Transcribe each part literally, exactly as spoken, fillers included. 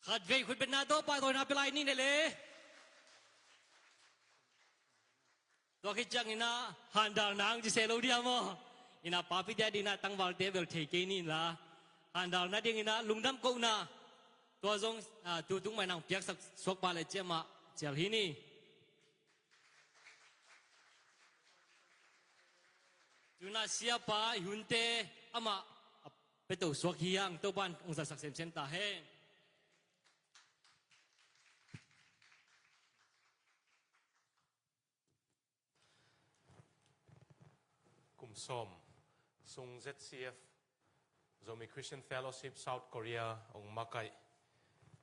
Khatvei khutbetna tawh pahtawina pia lai ni le. Tua khit ciangin ah handalna ang ci se lo dia maw? Ina papi dia dingin ah tangvalte bel thei kei ni inla, handalna dingin ah lungdam kohna, tua zong, ah, tutung mai nang piaksak suak pa le ciamah cial hi ni. Tuna siapa i hunte amah a peto suak hi hang, Topan hong zatsak semsem ta hen. Kum sawm sung Z C F, Zomi Christian Fellowship South Korea hong makaih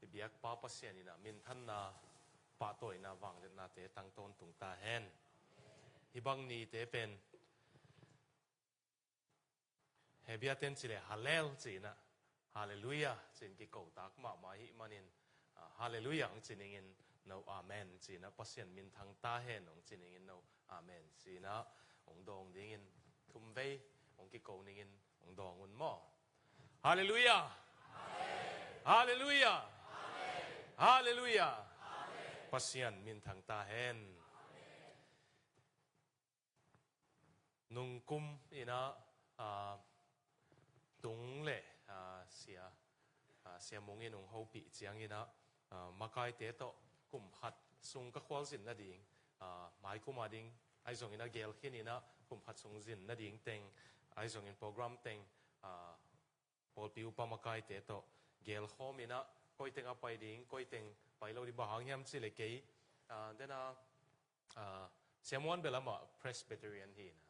i biakpa Pasian in ah minthanna, pahtawina, vangliatnate tang tawntung ta hen. Hih bang nite pen Hebia ten ci le Hallel ci-in ah, Halleluiah ci-in kiko tak mahmah ahih manin, ah, Halleluiah hong ci ningin no Amen ci-in ah, Pasian minthang ta hen hong ci ningin no Amen ci-in ah, hong dawng dingin thumvei hong kiko ningin hong dawng un maw. Halleluiah. Halleluiah. Halleluiah. Pasian minthang ta hen. Nungkum in ah, ah, Tung le, ah, Sia, ah, Sia Mung in hong hopih ciangin ah, ah, makaite tawh kum khat sung ka khualzin nading, ah, maikum a ding ahi zongin ah, gel khin in ah kum khat sung zin nading teng ahi zongin program teng, ah, pawlpi upa makaite tawh gelkhawm in ah, koi teng a pai ding, koi teng pai lo ding, bang hang hiam ci le kei, ah, den a, ah, Sia Muan bel amah Presbyterian hi na.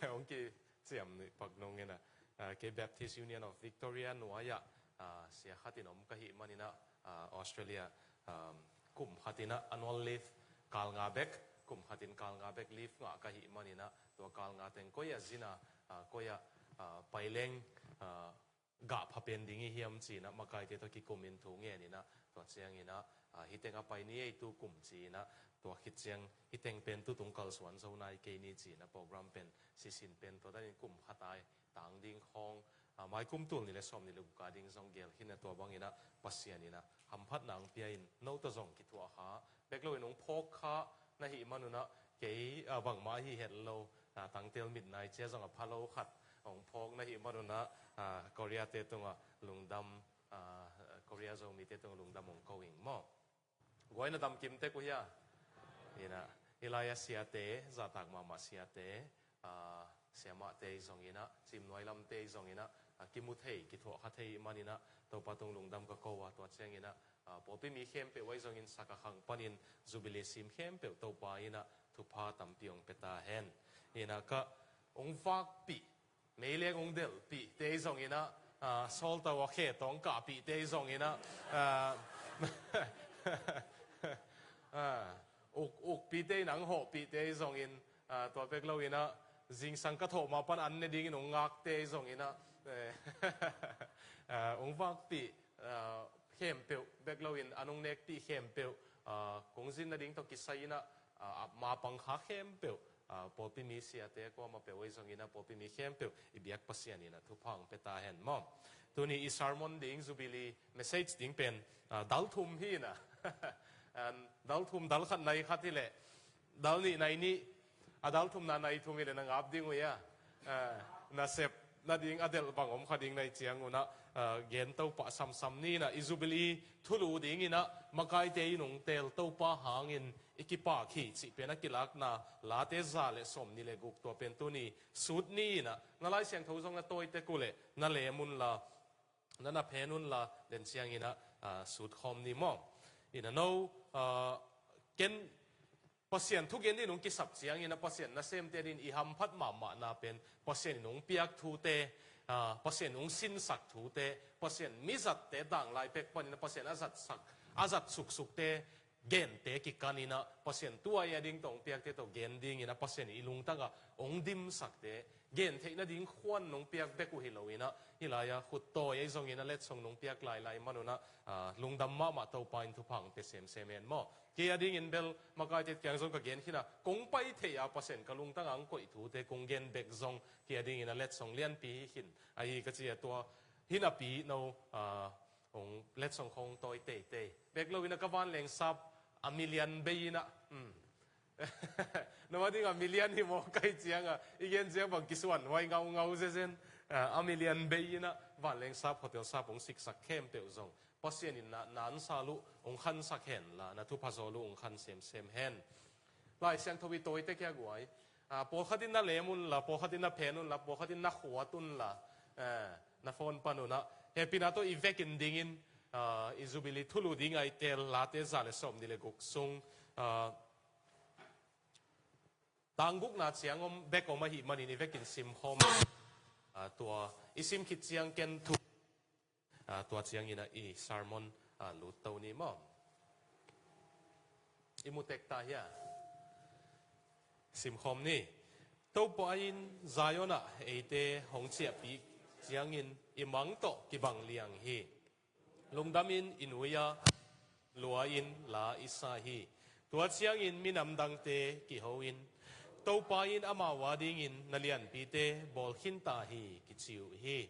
Hong kiciam nih pak nung in ah, ah, kei Baptist Union of Victoria nuai-ah, ah, sia khat in om ka hih manin ah, ah, Australia, um, kum khat in ah annual leave kal nga bek, kum khat in kal nga bek leave ngah ka hih manin ah, tua kal nga teng koi ah zin a, ah, koi ah, ah, pai leng, ah, gah pha pen ding i hiam ci-in ah makaite tawh kikum in thu ngen in ah, tua ciangin ah, ah, hih teng a pai ni ei tu kum ci-in ah, tua khit ciang hih teng pen tutung kalsuan zo nai kei ni ci-in ah program pen sisin pen tua danin kum khat ai tang ding khawng, ah, maikum tul nih le sawm nih le guk a ding zong gel khin a, tua bangin ah Pasian in ah hamphatna hong pia in, no tawh zong kithuah kha bek loin hong phawk kha na hih manun ah, kei, ah, bangmah hi het lo, ah, tangtel mit nai cia zong a pha lo khat hong phawk na hih manun ah, ah, Korea te tungah lungdam, ah, Korea Zomite tungah lungdam hong ko ing maw. Guai na dam kim tek uh hia? Ina, i lai-a siate, zahtak mahmah siate, ah, siamahte i zongin ah, cimnuai lamte i zongin ah, ah, kimu thei, kithuah kha thei i hih manin ah, Topa tung lungdam ka ko a, tua ciangin ah, ah, pawlpi mi khempeuh ahi zongin sak a khang panin Jubilee sim khempeuh Topa in ah thupha tampi hong pia ta hen. Ina ka hong vakpih, meileng hong delhpihte i zongin ah, ah, sawlto a khe tawh hong kahpihte i zongin ah, ah, ah, uk, ukpite in hong hawhpihte i zongin, ah, tua bek loin ah, zingsang ka thawh mah pan an ne dingin hong ngakte i zongin ah, eh, ah, hong vakpih, ah, khempeuh bek loin an hong nekpih khempeuh, ah, kong zin nading tawh kisai in ah, ah, mapang kha khempeuh, ah, pawlpi mi siate kuamah peuh ahi zongin ah, pawlpi mi khempeuh i biak Pasian in ah thupha hong pia ta hen maw. Tuni i sermon ding, Jubilee message ding pen, ah, dal thum hi in ah. An, dal thum, dal khat nai khat hi leh, dal nih nai nih, a dal thumna nai thum hi leh na ngap ding uh hia? Ah, nasep nading a delh bang om kha ding na hih ciangun ah, ah, gen to pah samsam ni in ah, i Jubilee thulu dingin ah makaite in hong teel Topa hangin i kipak hi cih pen a kilakna Late za le sawm nih le guk, tua pen tuni sut ni in ah, na Lai Siangtho zong na tawi tek uh leh na lem unla, na na phen unla, den ciangin ah, ah, sut khawm ni maw. In ah no, ah, ken Pasian thugen dingin hong kisap ciangin ah, Pasian nasemte dingin i hamphat mahmahna pen Pasian in hong piak thute, ah, Pasian in hong sinsak thute, Pasian mizatte tanglai pek panin ah Pasian a zatsak, a zat suksukte, gente kikan in ah, Pasian tua i a ding tawh hong piakte tawh gen dingin ah, Pasian in i lungtang ah hong dimsakte, gen theih nading khuan nong piak bek uh hi loin ah, hih lai-ah khuttawi ahi zongin ah letsong nong piak lailai manun ah, ah, lungdam mahmah, Topa in thupha hong pia semsem hen maw. Kei a dingin bel makaite kiang zong ka gen khin a, kong pai theih a Pasian ka lungtang ah hong koih thute kong gen bek zong, kei a dingin ah letsong lianpi hi khin. Ahi ka ci a, tua Hinapi no, ah, hong letsong khong tawi teitei. Bek lo in a ka vanleng sap a million bei in a. Hmm. No a ding a million hi maw kai ciang a. I gen ciang bang kisuan huai ngaungau zezen. Ah, a million bei in a vanleng sap hotel sap hong siksak khempeuh zong. Pasian in na, na an sal uh hong khansak hen la, na thupha zawl uh hong khan semsem hen. Lai Siangtho i tawi tek hia guai. Ah, pawlkhat in na lem un la, pawlkhat in na phen un la, pawlkhat in na khuat un la. Eh, na phone pan un a. Hehpihna tawh i vekin dingin, ah, i Jubilee thulu ding a i tel Late za le sawm nih le guk sung. Ah, tang gukna ciang om bek om ahih manin i vekin simkhawm. Ah, tua, i sim khit ciang ken thu. Ah, tua ciangin a i sermon, ah, lut to ni maw. I mu tek ta hia. Simkhawm ni. Topa in Zion ah eite hong ciahpih ciangin i mang tawh kibang liang hi. Lungdam in i nui a, lua in la i sa hi. Tua ciangin minam dangte kiho in, Topa in amau a dingin na lianpite bawl khinta hi, kici uh hi.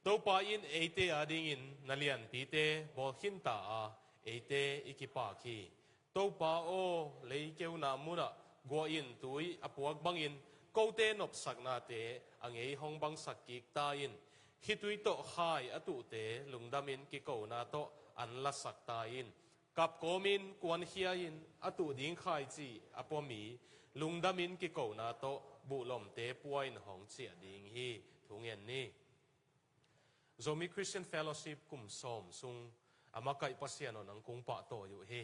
Topa in eite a dingin na lianpite bawl khinta a, eite i kipak hi. Topa aw, leikeuna munah guah in tui a puak bangin kote nopsaknate a ngei hong bangsak kik ta in. Khitui tawh khai a tuhte lungdamin kikona tawh an lasak ta in. Kapkawmin kuankhia in a tuh ding khaici a pua mi lungdamin kikona tawh buhlomte pua in hong ciah ding hi. Thungen ni. Zomi Christian Fellowship kum sawm sung a makaih Pasian aw nang kong pahtawi uh hi.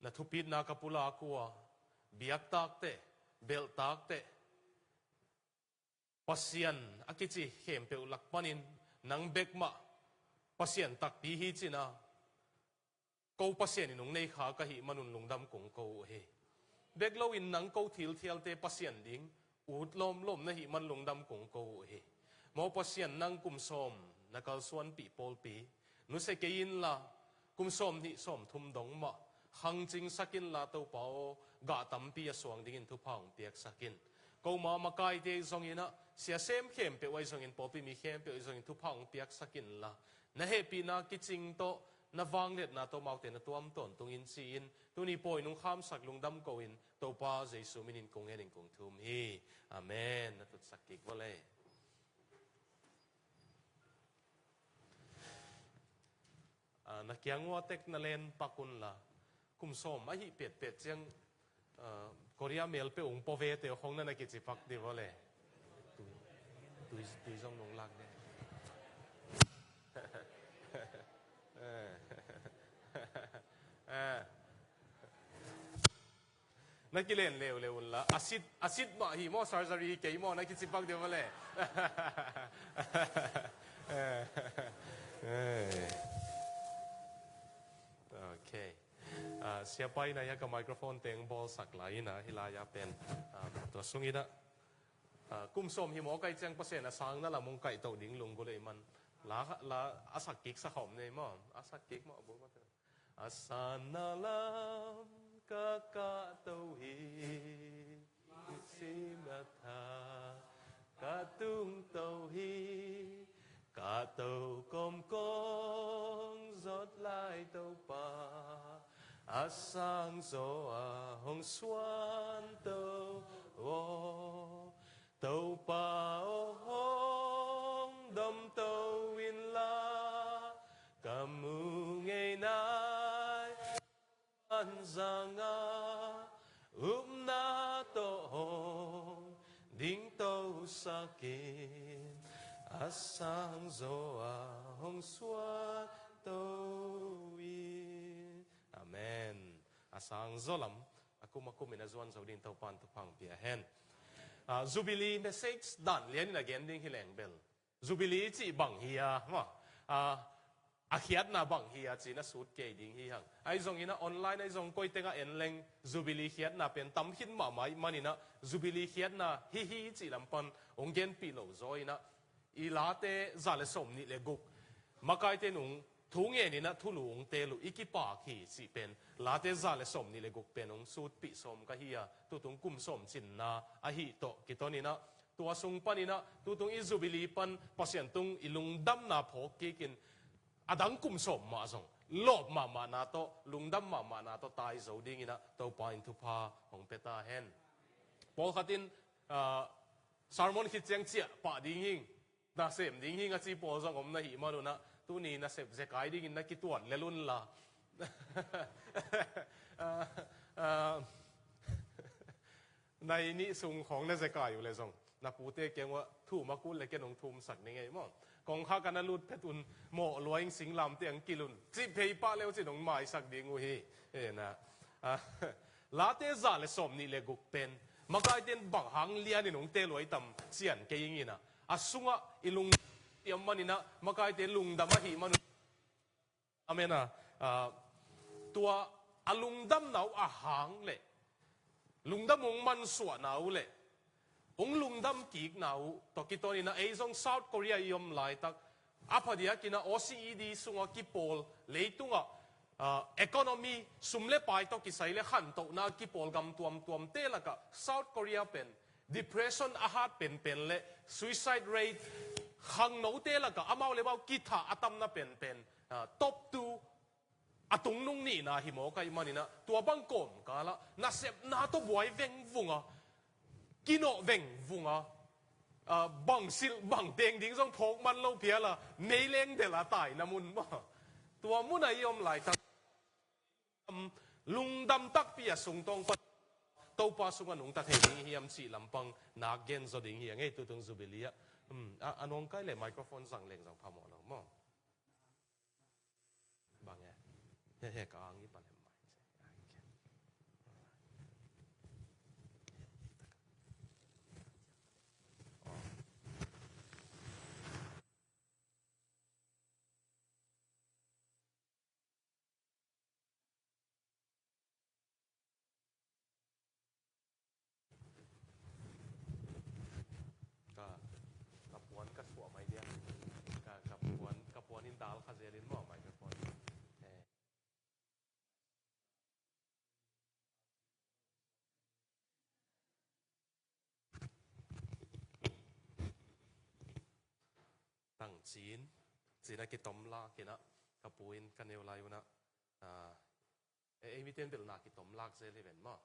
Na thupitna ka pulak uh a, biaktakte, belhtakte, Pasian a kici khempeuh lak panin nang bek mah Pasian takpi hi cin a, ko Pasian in hong nei kha ka hih manun lungdam kong ko uh hi. Bek loin nang ko thilthialte Pasian ding ut lawmlawm na hih man lungdam kong ko uh hi. Maw Pasian, nang kum sawm na kalsuanpih pawlpi nusia kei inla, kum sawm hnih sawm thum dong mah khangcingsak inla Topa aw, gah tampi a suang dingin thupha hong piaksak in. Ko ma makaite ahi zongin ah, siasem khempeuh ahi zongin, pawlpi mi khempeuh ahi zongin thupha hong piaksak inla, na hehpihna kicing tawh, na vangliatna tawh amaute na tuam tawntung in ci-in, tuni pawi nung khamsak lungdam ko in, Topa Jesu minin kong ngen in kong thum hi. Amen. Na tutsak kik vawle. Ah, na kiang ua tek na len pak unla. Kum sawm ahi petpet ciang, ah, Korea mel peuh ung pawvete khong na na kici pak di vawle. Tui, tui, tui zong nung lak de. Eh. Eh. Na kilen leuleu unla. A sit, a sit mah hi maw, surgery hi kei maw, na kici pak deuh maw le. Eh. Eh. Okay. Ah, siapa ina ya ka microphone teng bawlsak lai ina, hi lai a pen. Ah, tua sung ina. Ah, kum sawm hi maw kai ciang Pasian a sang na lam ung kaih toh ding lunggulh ei man. La, la, a sak kik sa khawm nei maw. A sak kik maw, a bul maw te. A sanna lam ka kahto hi, sim a tha ka tungto hi, kahto kawm kong zot lai Topa, a sang zaw a hong suanto aw. Topa aw hong domto inla, ka mu ngei nai man zanga, upna tawh hong dingto sakin, a sang zaw a hong suanto in. Amen. A sang zaw lam a kum a kum in a zuan zo ding Topan thupha hong pia hen. Ah, Jubilee message dan lian in a gen ding hi leng bel, Jubilee cih bang hi a, ma, ah, a khiatna bang hi a ci-in a sut kei ding hi hang. Ahi zongin a online ahi zong koi tengah en leng Jubilee khiatna pen tam khin mahmah ih manin a Jubilee khiatna hi hi cih lam pan hong genpih lo zaw in a, i Late za le sawm nih le guk makaite nung thu ngen in a thulu hong teel uh, i kipak hi cih pen Late za le sawm nih le guk pen hong sutpih sawm ka hi a, tutung kum sawm cinna ahi tawh kiton in a, Tua sung paninah tutung i Jubilee pan Pasian tung i lungdamna phawk kikin a dang kum sawm mah zong lawp mahmahna tawh, lungdam mahmahna tawh tai zo dinginah Topa in thupha hong pia ta hen. Pawlkhat in, ah, sermon khit ciang ciah pah ding hing, nasem ding hing a ci pawl zong om na hih manunah tuni nasep zekai dingin na kituan lel unla. Ah, ah, nai nih sung khawng na zekai uh le zong na pute kiang uah thum a kul le ken hong thumsak ni ngei maw? Kongkhak a na lut phet un, mawh luaing singlamte ang kil un, cih phei pah leu cin hong maisak ding uh hi. Ena, ah, Late za le sawm nih le guk pen makaite in bang hang lianin hong te luai tam cian kei inginah a sungah i lungdam tiam maninah makaite lungdam ahi manun Amen a, ah, tua a lungdamna uh a hang le lungdam hong mansuahna uh le hong lungdam kikna uh tawh kitawninah ei zong South Korea i om laitak a phadiakinah O C E D sungah kipawl leitungah, ah, economy sum le pai tawh kisai le khantohna kipawl gam tuamtuamte lakah South Korea pen depression a hat penpen le suicide rate khangnote lakah amau le amau kithah a tamna penpen, ah, top two a tungnung nihna hi mawk ahi maninah tua bang kawmkalah nasepna tawh buai vengvunga kinawh vengvunga, ah, bang silh bang teng ding zong phawk man lo phiala meileng delh a taina mun maw? Tua munah i om laitak lungdam takpi a sungtawng pan Topa sungah nungta thei ding i hiam cih lampang nak gen zaw ding hi a ngei tutung Jubilee ah. Hmm, a, a nawngkai le microphone zang leng zong phamawh lo maw? Bang e? He, he, ka ang i pan hem mai. Ka, ka puan ka suah mai dia. Ka, ka puan, ka puan in dal kha zelin maw mai ka puan. Eh. Tang cin, cin a kitom lak inah, ka pu in ka neu lai unah, ah, e, ei miten belh na kitom lak zel hi ven maw?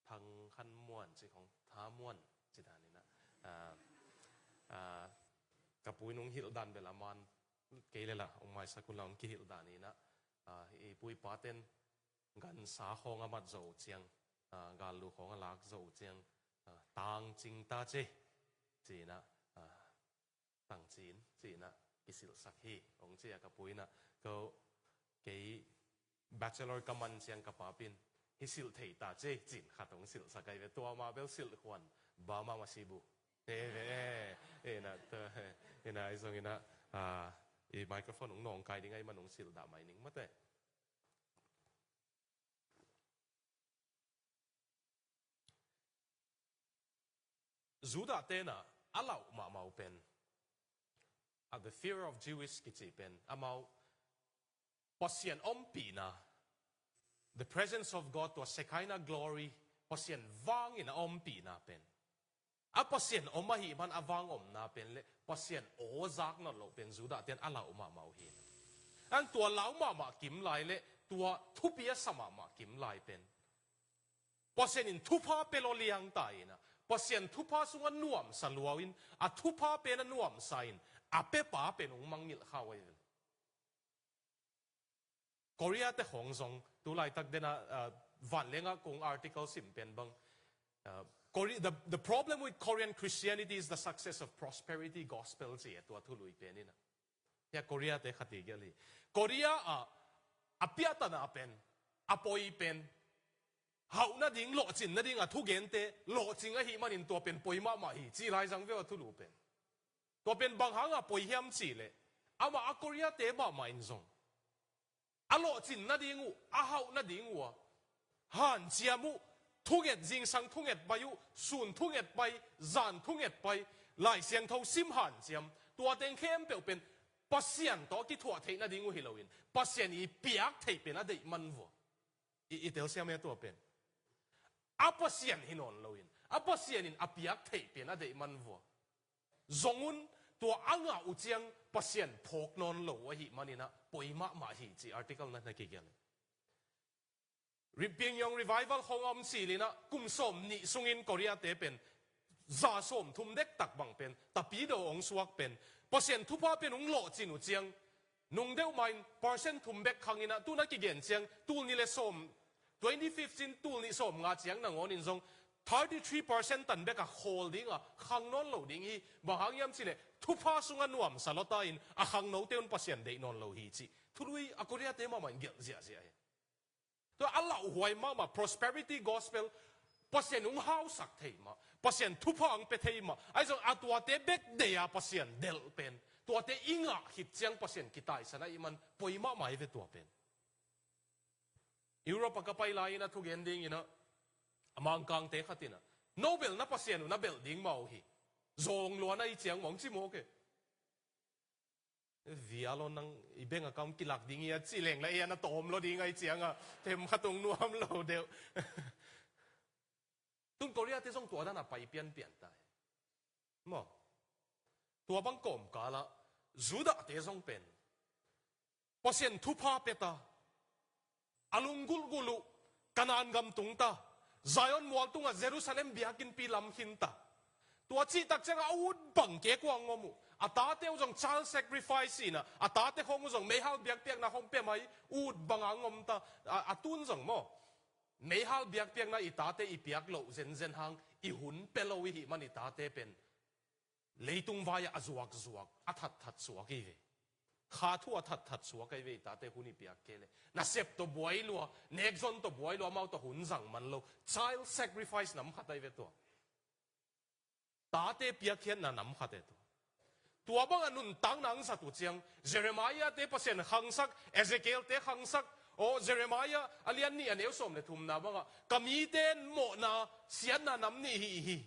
Thang khan muan ci khong, tha muan ci dan inah, ah, ah, ka pu in hong hilh dan belh a man kei le la hong maisak unla hong kihilh dan inah, ah, i pu i paten gansa khawng a mat zo uh ciang, ah, gallu khawng a lak zo uh ciang, ah, tang cing ta ci, ci inah, ah, tang cin, ci inah kisilhsak hi, hong ci a ka pu inah, ko, kei bachelor ka man ciang ka papin, hi silh thei ta ci, cin khat hong silhsak ahi ve, tua mah bel silh khuan, ba mah mah si bu. He, he, he, he, inah, tua, he, inah, i zong inah, ah, i microphone hong nawngkai ding ahi man hong silh dah mai ning mate. Judah tenah a lauh mahmah uh pen, ah, the fear of Jewish kici pen, amau Pasian ompihna, the presence of God, tua Shekinah glory, Pasian vangin a ompihna pen, a Pasian om ahih man a vang omna pen le Pasian aw zak nawn loh pen Judah ten a lauh mahmah uh hi. Ang tua lau mahmah kim lai le tua thupi a sa mahmah kim lai pen Pasian in thupha pia law liang ta inah, Pasian thupha sungah nuamsa luau in, a thupha pen a nuamsa in, a pepa pen hong mangngilh kha uh ahi ven. Korea te khawng zong, tu laitak dena, ah, vanlengah kong article sim pen bang, ah, Kore-, the, the problem with Korean Christianity is the success of prosperity gospel ci a tua thului pen inah. Hia Korea te khati gelh hi. Korea ah a piahtana pen, a poi pen, hauh nading, lawhcin nading a thugente lawhcing ahih manin tua pen poi mahmah hi, ci lai zang veu a thulu pen. Tua pen bang hanga poi hiam cihleh, amah a Korea te mahmah in zong a lawhcin nading uh, a hauh nading uh a hanciam uh, thunget, zingsang thunget pai uh, sun thunget pai, zan thunget pai, Lai Siangtho sim hanciam, tua teng khempeuh pen Pasian tawh a kithuah theih nading uh hi loin, Pasian i piak theih pen a deih man vua. I, i telsiam e tua pen. A Pasian hi nawn loin, A Pasian in a piak theih pen a deih man vua. Zong un, tua a ngah uh ciang Pasian phawk nawn lo ahih manin ah poi mahmah hi ci article na na kigelh. Ri-, Pyongyang Revival hong om silin ah kum sawm nih sungin Korea te pen za sawm thum dektak bang pen Tapidaw hong suak pen Pasian thupha pen hong lawhcin uh ciang nung deuh mahin percent thum bek khangin ah tu na kigen ciang tul nih le sawm, twenty fifteen tul nih sawm nga ciang nangawnin zong thirty three percent tan bek a khawl ding a khang nawn lo ding hi. Bang hang hiam cih leh thupha sungah nuamsa lawta in a khangnote un Pasian deih nawn lo hi cih thului a Korea te mahmah in gelh ziahziah hi. Tua a lauhuai mahmah prosperity gospel, Pasian hong hausak thei mah, Pasian thupha hong pia thei mah, ahi zong a tuate bek deih a Pasian delh pen tuate i ngah khit ciang Pasian kitaisan ahih man poi mahmah hi ve tua pen. Europe ah ka pai lai-in a thugen dingin ah a Mangkangte khat in ah, "No belh na Pasian uh na belh ding mah uh hi. Zawng lua na hi ciang mah," hong ci mawk e. Vial aw nang, i bank account kilak ding hi a ci leng la ei a na tawm lo ding ahi cianga them khat hong nuam lo deuh. Tun Korea te zong tua dan a pai pianpian ta hi. Maw? Tua bang kawmkal ah Judah te zong pen Pasian thupha pia ta, a lunggulhgulh uh Kanaan gam tung ta, Zion mual tungah Jerusalem biakinnpi lam khin ta. Tua cihtak ciangah a ut bang kek uh a ngom uh. A tate uh zong child sacrifice in ah, a tate khawng uh zong meihal biakpiakna khawng pia mai, ut bang a ngom ta. A, a tun zong maw, meihal biakpiakna i tate i piak loh zenzen hang i hun pia lo i hih man i tate pen leitung vai-ah a zuakzuak, a thatthat suak hi ve. Kha thu a thatthat suak ahi ve, i tate hun i piak kei leh. Nasep tawh buai lua, nekzon tawh buai lua, amau tawh hun zang man lo. Child sacrifice nam khat ahi ve tua. Tate piakkhiatna nam khat e tua. Tua bangah nuntakna ang zat uh ciang, Jeremiah te Pasian khangsak, Ezekiel te khangsak, aw Jeremiah a lian nih a neu sawm le thumna bangah, "Ka mite mawhna siatna nam nih hi hi.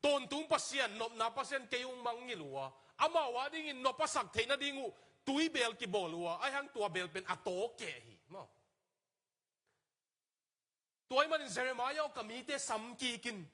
Tawntung Pasian, nopna Pasian kei hong mangngilh uh a, amau adingin nop a sak theih nading uh tuibeel kibawl uh a, ahi hang tua beel pen a tawkeh hi." Maw? Tua ahih manin Jeremiah aw ka mite sam kik in.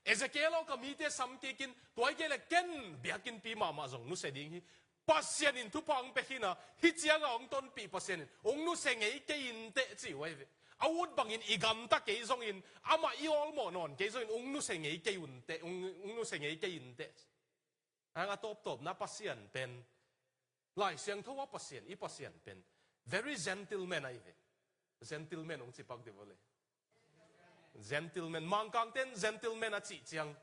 Ezekiel aw ka mite sam kik in. Tua hi kei leh ken biakinnpi mahmah zong nusia ding hi. Pasian in thupha hong pia khin a, hih ciangah hong tonpih Pasian in hong nusia ngei kei inteh ci uh ahi ve. A ut bangin i gamta kei zongin, amah i awlmawh nawn kei zongin hong nusia ngei kei unteh, hong, hong nusia ngei kei inteh. Hang a tawptawpna Pasian pen, Lai Siangtho a Pasian, i Pasian pen very gentleman ahi ve. Gentleman hong cipak dih vawleh. Gentleman, Mangkangten gentleman a cih ciang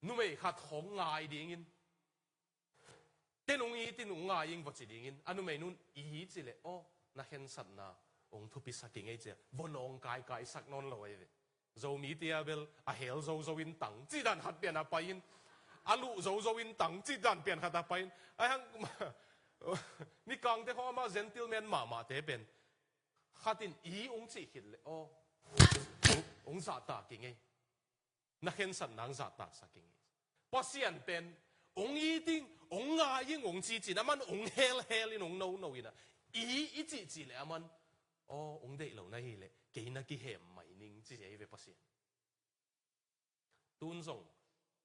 numei khat hong ngai dingin, "Ken hong it in hong ngai ing," va ci dingin, a numei nun, "I hi," ci leh, "Aw, na khensatna hong thupisak ing ei," ci a, va nawngkaikaisak nawn lo ahi ve. Zomite a bel a hel zozo in tang cih dan khat pian a pai in, a luh zozo in tang cih dan pian khat a pai in. Ahi hang, Mikangte khawng amah gentleman mahmahte pen khat in "I" hong cih khit leh, "Aw, hong zahtak ing ei. Na khensatna hong zahtaksak ing ei." Pasian pen hong it ing, hong ngai ing hong ci cin, aman hong helhel in, hong nono in a, "I" i cihcih leh aman, "Aw, hong deih lo na hih leh kei na kihem mai ning," ci ahi ve Pasian. Tun zong,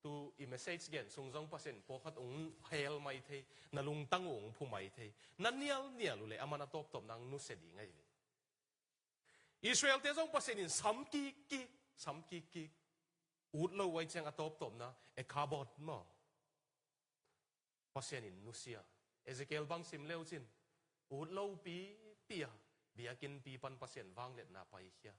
tu i message gen sung zong Pasian pawlkhat hong hel mai thei, na lungtang uh hong phu mai thei. Na nialnial uh leh aman a tawptawpna hong nusia ding ahi ve. Israelte zong Pasian in sam kikkik, sam kikkik. Ut lo uh ahih ciang a tawptawpna, Ikabod maw, Pasian in nusia. Ezekiel bang sim le uh cin, ut lo pipi a, biakinnpi pan Pasian vangliatna paikhia.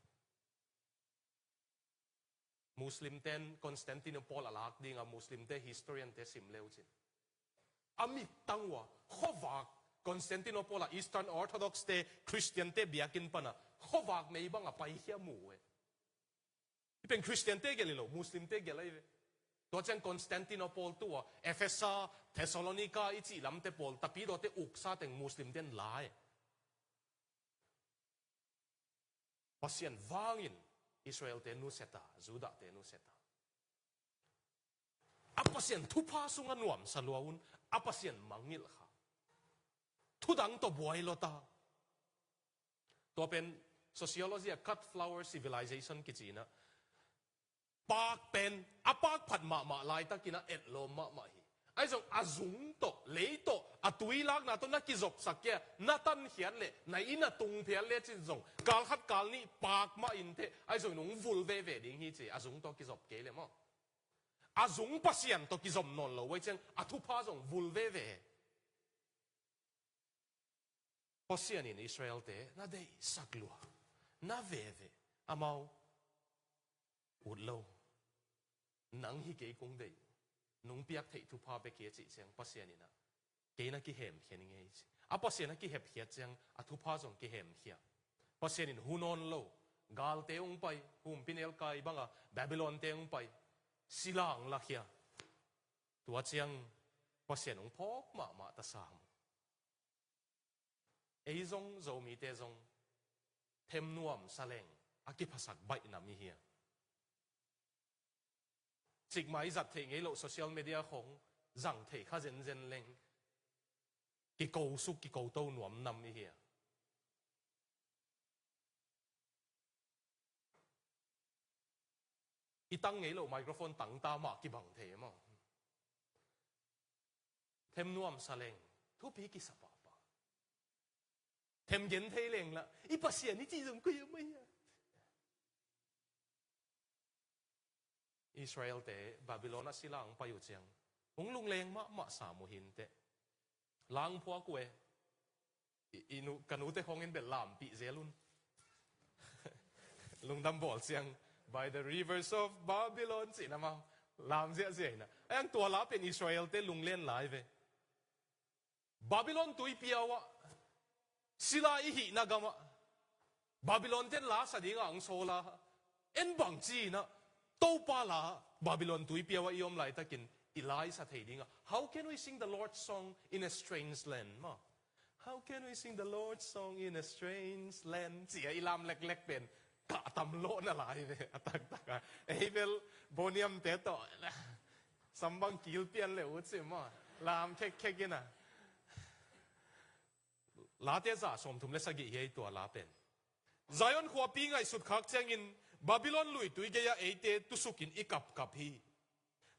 Muslimten Constantinople a lak ding a, Muslimte historiante sim le uh cin, a mittang uh a, khuavak, Constantinople a Eastern Orthodox te, Christiante biakinn pan a khuavak mei bang a paikhia mu uh e. Hih pen Christiante gelh hi lo, Muslimte gelh ahi ve. Tua ciang Constantinople tu a, Efesa, Thessalonica i cih lamte pawl, Tapidawte uksa teng Muslimten la e. Pasian vangin Israelte nusia ta, Judahte nusia ta. A Pasian thupha sungah nuamsa lua un, a Pasian mangngilh kha. Thudang tawh buai lua ta. Tua pen sociology ah cut flower civilization kici in a, Paak pen a paak phat mahmah laitakin a etlawm mahmah hi. Ahi zong a zung tawh, lei tawh, a tui lakna tawh na kizopsak kei a, na tankhiat leh, na inn a tung phial lecin zong, kal khat kal nih paak mah inteh, ahi zong nung vul veve ding hi ci, a zung tawh kizop kei leh maw. A zung Pasian tawh kizom nawn lo uh ahih ciang, a thupha zong vul veve. Pasian in Israelte na deihsak lua, na veve, amau ut lo. Nang hi kei kong deih, nung piak theih thupha bek hi a cih ciang Pasian in ah, kei na kihemkhia ning ei ci. A Pasian a kihepkhiat ciang a thupha zong kihemkhia. Pasian in hu nawn lo, galte hong pai, humpinelkai banga Babylonte hong pai, sila hong lakhia. Tua ciang Pasian hong phawk mahmah ta sam. Ei zong, Zomite zong, them nuam sa leng a kiphasak baih nam i hi a. Cikmah i zat theih ngei loh social media khong zang theih kha zenzen leng, kiko suk, kiko to nuam nam i hi a. I tang ngei loh microphone tang ta mah kibang thei maw. Them nuam sa leng, thupi kisa pahpah. Them gen thei leng lah, i Pasian i cih zong koi a mai a. Israelte Babylon ah sila hong pai uh ciang, hong lungleng mahmah sam uh hi inteh. La hong phuak uh e. I, i nu, ka nute khong in bel lampih zel un. Lungdam bawl ciang, "By the rivers of Babylon," cihna maw. Lam ziahziah hi na. Ahi hang tua la pen Israelte lunglen lai ve. Babylon tuipiau ah, sila i hihna gamah, Babylon ten la sa dingah hong sawl a, en bangci in ah, Topa la, Babylon tuipiau ah i om laitakin i la i sa thei dingah. "How can we sing the Lord's song in a strange land?" maw. "How can we sing the Lord's song in a strange land?" ci a i lam leklek pen kah tam lawh na lai ve, a taktak a. Ei bel boniamte tawh sambang kil pian le uh ci maw, lam khekkhek in a. Late za sawmthum le sagih hi ei tua la pen. Zion khuapi ngaihsut khak ciangin Babylon luitui gei-ah eite tusukin i kapkap hi.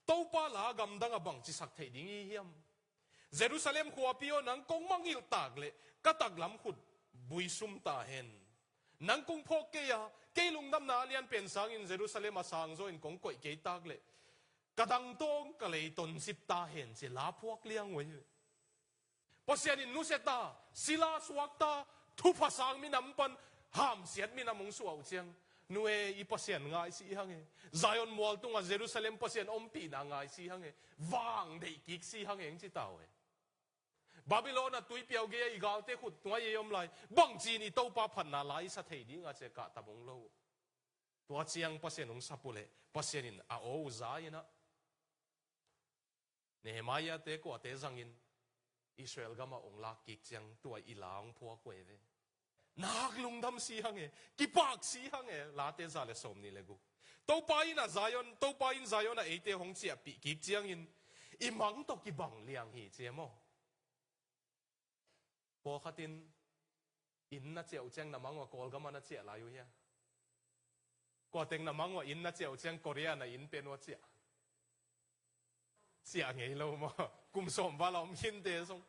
Topa la gamdang a bangci sak theih ding i hiam? Jerusalem khuapi aw, nang kong mangngilh tak leh ka taklam khut buisum ta hen. Nang kong phawk kei a, kei lungdamna a lianpen sangin Jerusalem a sangzaw in kong koih kei tak leh ka dangtawng ka leiton zip ta hen, ci la phuak liang uh hi. Pasian in nusia ta, sila suak ta, thupha sang minam pan hamsiat minam hong suah uh ciang, nu e, i Pasian ngai si hang e. Zion mual tungah Jerusalem Pasian ompihna ngai si hang e. Vang deih kik si hang e, hong ci ta uh e. Babylon a tuipiau gei-ah i galte khut tungah i om lai, bangci in i Topa phatna la i sa thei ding a, ci a kah tam hong lo uh. Tua ciang Pasian hong sap uh leh Pasian in a aw uh za in ah, Nehemiah-te kuate zangin Israel gamah hong lak kik ciang tua i la hong phuak uh ei ve. Nak lungdam si hang e, kipak si hang e, Late za le sawmnih le guk. Topa in a Zion, Topa in Zion a eite hong ciahpih kik ciangin i mang tawh kibang liang hi, ci e maw. Pawlkhat in inn na ciah uh ciang na mang uh a Kawlgam ah na ciah lai uh hia? Kuateng na mang uh a inn na ciah uh ciang Korea na inn pen uh a ciah, ciah ngei lo maw? Kum sawm val a om khinte zong,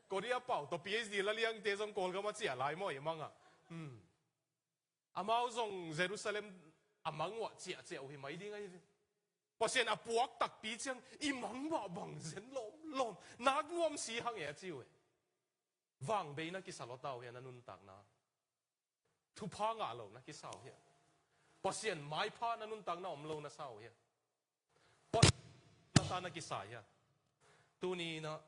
Korea pau tawh P H D la liangte zong Kawlgam ah ciah lai maw i mang ah? Hmm. Amau zong Jerusalem a mang uh a ciahciah uh hi mai ding ahi ve. Pasian a puak takpi ciang i mang mah bang zen lawmlawm, nak nuam si hang e, a ci uh e. Vangbei na kisa lua ta uh hia na nuntakna? Thupha ngah lo na kisa uh hia? Pasian maipha na nuntakna om lo na sa uh hia? Pasian na ta na kisa hia? Tuni in ah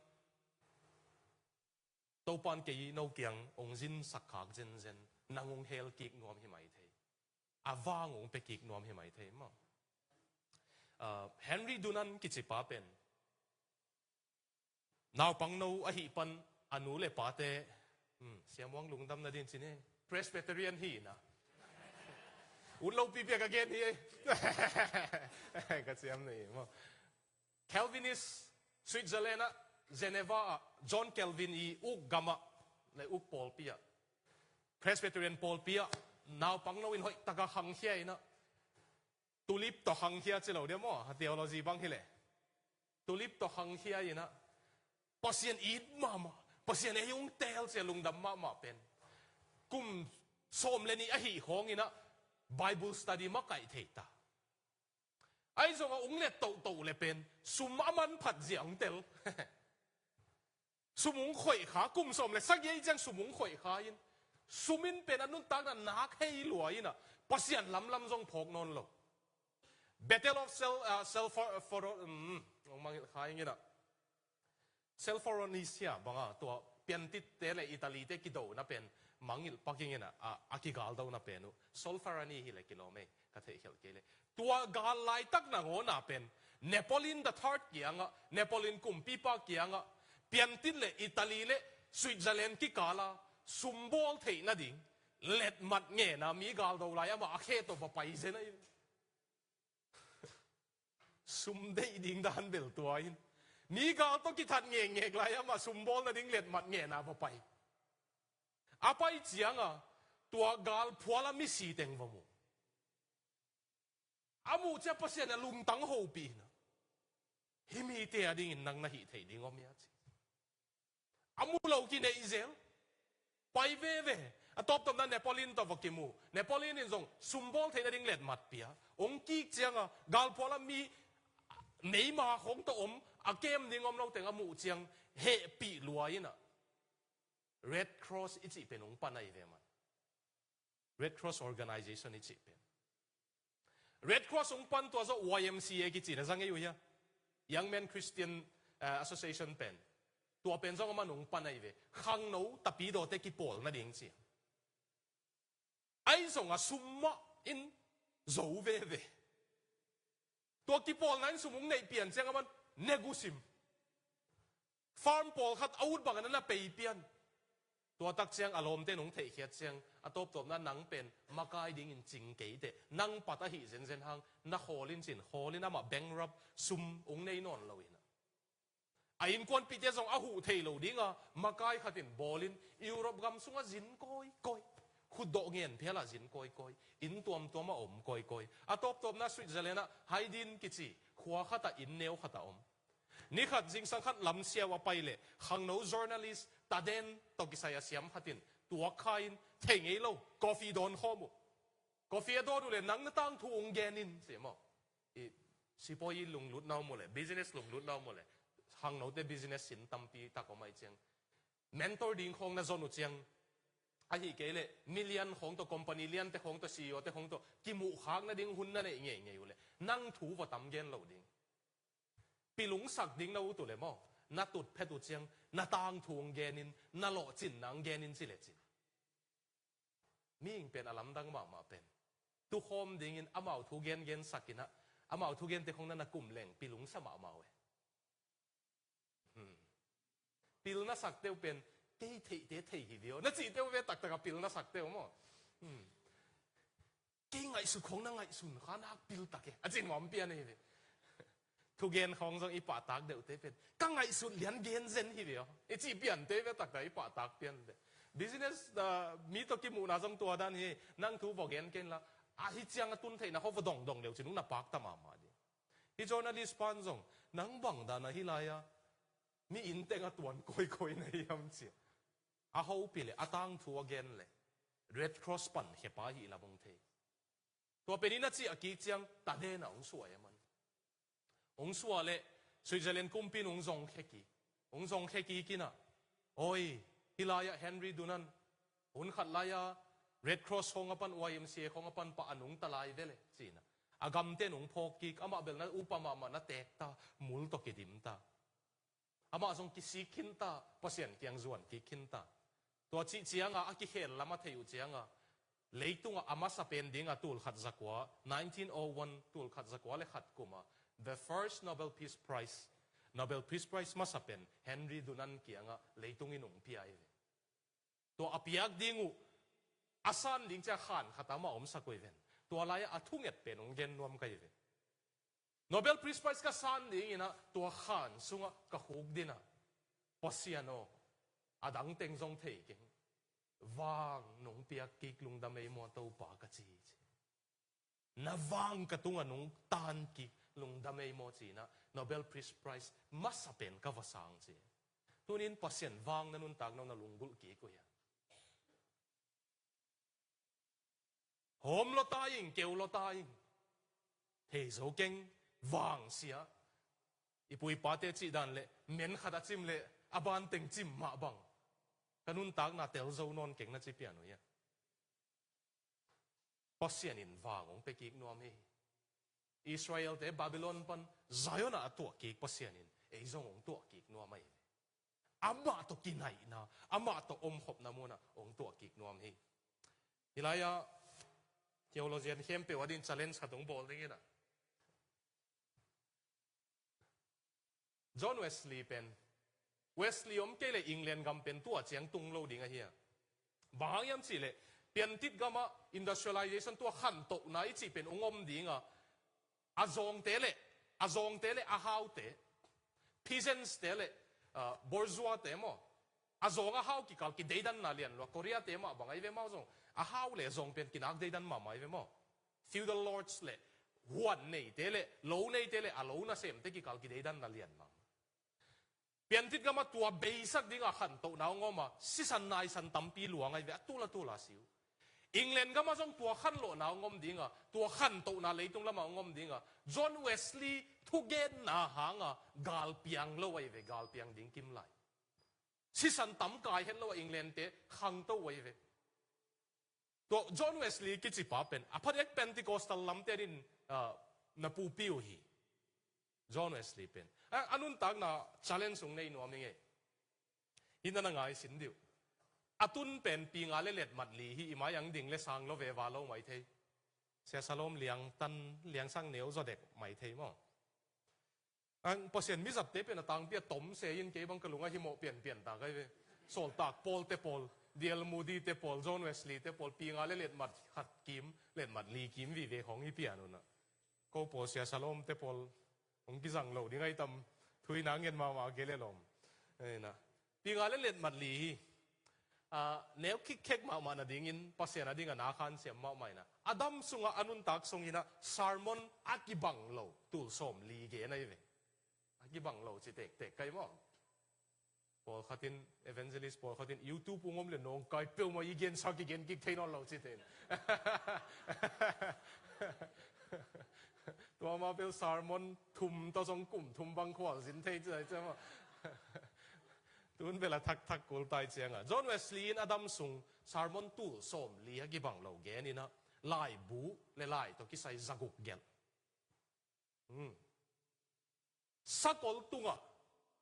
Topan kei no kiang hong zinsak khak zenzen, nang hong hel kik nuam hi mai thei. A vang hong pia kik nuam hi mai thei maw. Ah, Henry Dunant kici pa pen naupang no ahih pan a nu le pate, hmm, siamuang lungdam na din cin e, Presbyterian hi na. Ut lo pipiak a gen hi e. Ka ciam na hi maw. Calvinist, Switzerland ah, Geneva ah, John Calvin i uk gam ah, le uk pawlpi ah, Presbyterian pawlpi ah naupang no in hoih taka khangkhia in ah, tulip tawh hangkhia ci lo dia maw, a theology bang hileh. Tulip tawh hangkhia inah Pasian it mahmah, Pasian ei hong teel cia lungdam mahmah pen kum sawm le nih ahi khawng inah Bible study makaih thei ta. Ahi zongah ung let tohtoh le pen sum a manphat zia hong tel. Sum ung khoih kha, kum sawm le sagih ahi ciang sum ung khoih kha in, sum in pen a nuntakna nak hei lua inah Pasian lamlam zong phawk nawn lo. Battle of Sel, uh, Selfor, Foro, um, ong mangilh kha ing inah. Selforonis hia banga tua Piantitte le Italyte kidona pen mangilh pak ing inah, a, a kigaldona pen uh Solferani hileh kilawm ei, ka theihkhelh kei le. Tua gal laitak nangawna pen Napoleon the third kiangah, Napoleon kumpipa kiangah, Piantit le Italy le Switzerland kikala sumbawl theih nading letmat ngena mi galdo lai amah a khe tawh va pai zen ahi. Sum deih ding dan bel tua in mi gal tawh kithat ngekngek lai amah sumbawl nading letmat ngena va pai. A pai cianga tua galphuala misi teng va mu. A muh cia Pasian a lungtang hopih inah, hih mite a dingin nang na hih theih ding om hia ci. A mu lo kineih zel. Pai veve. A tawptawpna Napoleon tawh va kimu. Napoleon in zong sumbawl theih nading letmat pia. Ong kik cianga galphuala mi meima khawng tawh om, a kem ding om lo teng a muh ciang hehpih lua inah Red Cross i cih pen ong pan ahi ve man. Red Cross Organization i cih pen. Red Cross ong pan tua zawh Y M C A kici na zang ei uh hia? Young Men Christian, uh, Association pen. Tua pen zong aman ong pan ahi ve. Khangno tapidawte kipawl nading ci. Ahi zongah sum mah in zo veve. Tua kipawlna in sum ung neih pian ciang aman negusim. Farm pawlkhat a ut bangin a na pei pian. Tua tak ciang a lawmte nong theihkhiat ciang a tawptawpna nang pen makai dingin cing kei teh, nang pat ahi zenzen hang na khawl in cin, khawl in amah bankrupt, sum ung nei nawn lo inah. A innkuanpihte zong a huh thei lo dinga makai khatin bawlin Europe gam sungah zin kawikawi. Khutdawh ngen phialah zin kawikawi. Inn tuamtuamah om kawikawi. A tawptawpna Switzerland ah Haydn kici khua khatah inn neu khatah om. Nikhat zingsang khat lamsiau a pai leh khangno journalist Taden tawh kisai a siam khatin tuak kha in, thei ngei lo, coffee dawn khawm uh. Coffee a dawn uh leh nang na tangthu ung gen in ci maw. I sipawi i lunglut na om uh leh, business lunglut na om uh leh, khangnote business sin tampi tak om ahi ciang mentor ding khawng na zon uh ciang, ahi kei leh mi lian khawng tawh, company liante khawng tawh, C E O te khawng tawh kimuhkhak nading hun na neih ngeingei uh leh nang thu va tam gen lo ding. Pilungsak ding na ut uh leh maw, na tut phet uh ciang na tangthu ung gen in, na lawhcinna ung gen in ci le cin. Mihing pen a lamdang mahmah pen tukhawm dingin amau thu gengen sak inah, amau thu gente khong na na kum leng pilungsa mahmah uh e. Hmm. Pil na sakte uh pen kei theihte thei hi ve aw na cihte uh ve taktak a pil na sakte uh maw. Hmm. Kei ngaihsut khong na ngaihsun kha nak pil tak e a cin nuam pian ahi ve. Thugen khawng zong i pahtak deuhte pen ka ngaihsut lian gen zen hi ve aw i cih piante ve taktak i pahtak piante. Business, ah, mi tawh kimuhna zong tua dan hi. Nang thu vawgen ken la ahi ciang a tun theihna khaw va dongdong leu cin uh na pakta mahmah ding. Hi journalist pan zong nang bang dan a hi lai-a mi inn teng a tuan kawikawi na hiam cia a hopih le a tangthu a gen le Red Cross pan khepa hi lam hong thei. Tua pen in a cih a kik ciang Taden ah hong suah e man. Hong suah leh Switzerland kumpi in hong zongkhe kik. Hong zongkhe kik inah, oi, hih lai-ah Henry Dunant hun khat lai-a Red Cross khawng a pan, Y M C A khawng a pan pah a nungta lai ve le ci inah, a gamte in hong phawk kik, amah bel na upa mahmah na teek ta, mul tawh kidim ta. Amah zong kisik khin ta, Pasian kiang zuan kik khin ta. Tua cih cianga a kikhel lam a theih uh cianga leitungah a masa pen dinga tul khat zakua, nineteen oh one, tul khat zakua le khat kuma the first Nobel Peace Prize, Nobel Peace Prize masa pen Henry Dunant kiangah leitung in hong pia hi ve. Tua a piak ding uh a san ding cia khan khat amah omsak uh hi ven. Tua lai-ah a thunget pen hong gen nuam ka hi ve. Nobel Peace Prize ka san ding inah tua khan sungah ka khuk dinah, Pasian aw, a dang teng zong thei keng, vang nong piak kik lungdam ei maw Topa ka ci hi ci. Na vang ka tungah nong tan kik lungdam ei maw ci-in ah Nobel Peace Prize masa pen ka va sang ci. Tunin Pasian vang na nuntak na na lunggulh kik uh hia? Hawm lua ta ing, keu lua ta ing. Thei zo keng, vang sia. I pu i pate cih dan leh, men khat a cim leh, a ban teng cim mah bang. Ka nuntakna tel zo nawn keng na ci pian uh hia? Pasian in vang hong pia kik nuam hi. Israelte Babylon pan Zion ah a tuah kik Pasian in ei zong hong tuah kik nuam ahi ve. Amah tawh kinaihna, amah tawh omkhopna munah hong tuah kik nuam hi. Hih lai-ah theologian khempeuh a din challenge khat hong bawl ding in ah, John Wesley pen, Wesley om kei leh England gam pen tua ciang tung lo ding ahi a. Bang hang hiam cih leh, piantit gamah industrialization, tua khantohna i cih pen hong om ding a, a zawngte leh, a zawngte leh a haute, peasants te leh, ah, bourgeois te maw, a zawng a hau kikal kideidanna lian lua. Korea te mah bang ahi ve, amau zong a hau leh zawng pen kinak deidan mahmah ahi ve maw. Feudal lords leh, huan neite leh, lo neite leh, a lo nasemte kikal kideidanna lian mahmah. Piantit gamah tua beisak ding a khantohna hong om a, sisan naisan tampi luang ahi ve, a tul a tul a si uh. England gamah zong tua khanlawhna hong om ding a, tua khantohna leitung lamah hong om ding a, John Wesley thugenna hang a galpiang lo ahi ve, galpiang ding kim lai. Sisan tam kai het lo a Englandte khangto uh ahi ve. Tua John Wesley kicipa pen, a phatek Pentecostal lamte din, ah, na pupi uh hi. John Wesley pen. A, a nuntakna challenge hong nei nuam hi ngei. Hih na na ngai sin dih uh. A tun pen pi nga le letmat li hi, i mai ang ding le sang lo ve va lo mai thei. Sia Salom liang tan, liang sang neu zaw dek mai thei maw. Ang Pasian mizatte pen a tangpi a tom se in kei bang ka lungah himawh pianpian ta kai ve. Sawltak Paul te pawl, D L Moody te pawl, John Wesley te pawl, pi nga le letmat khat kim, letmat li kim vive khawng hi pian un ah. Ko pawl Sia Salom te pawl, hong kizang lo ding ahi tam, thuina ngen mahmah kei le lawm. Ei na. Pi nga le letmat li hi. Ah, neu khikkhek mahmah nadingin, Pasian a ding a na khan siam mahmah in ah. A dam sungah a nuntak sung in ah, sermon a kibang lo, tul sawm li gen ahi ve. A kibang lo ci tektek kai maw. Pawlkhat in, evangelist pawlkhat in, YouTube ung om le nawngkai peuhmah i gensa kigen kik thei nawn lo ci te in. Tua mah bel sermon thum tawh zong kum thum bang khual zin thei ci lai ciang maw. Tun bel a thakthak kul tai ciangah. John Wesley in a dam sung sermon tul sawm li a kibang lo gen in ah, laibu le lai tawh kisai zaguk gelh. Hmm. Sakol tungah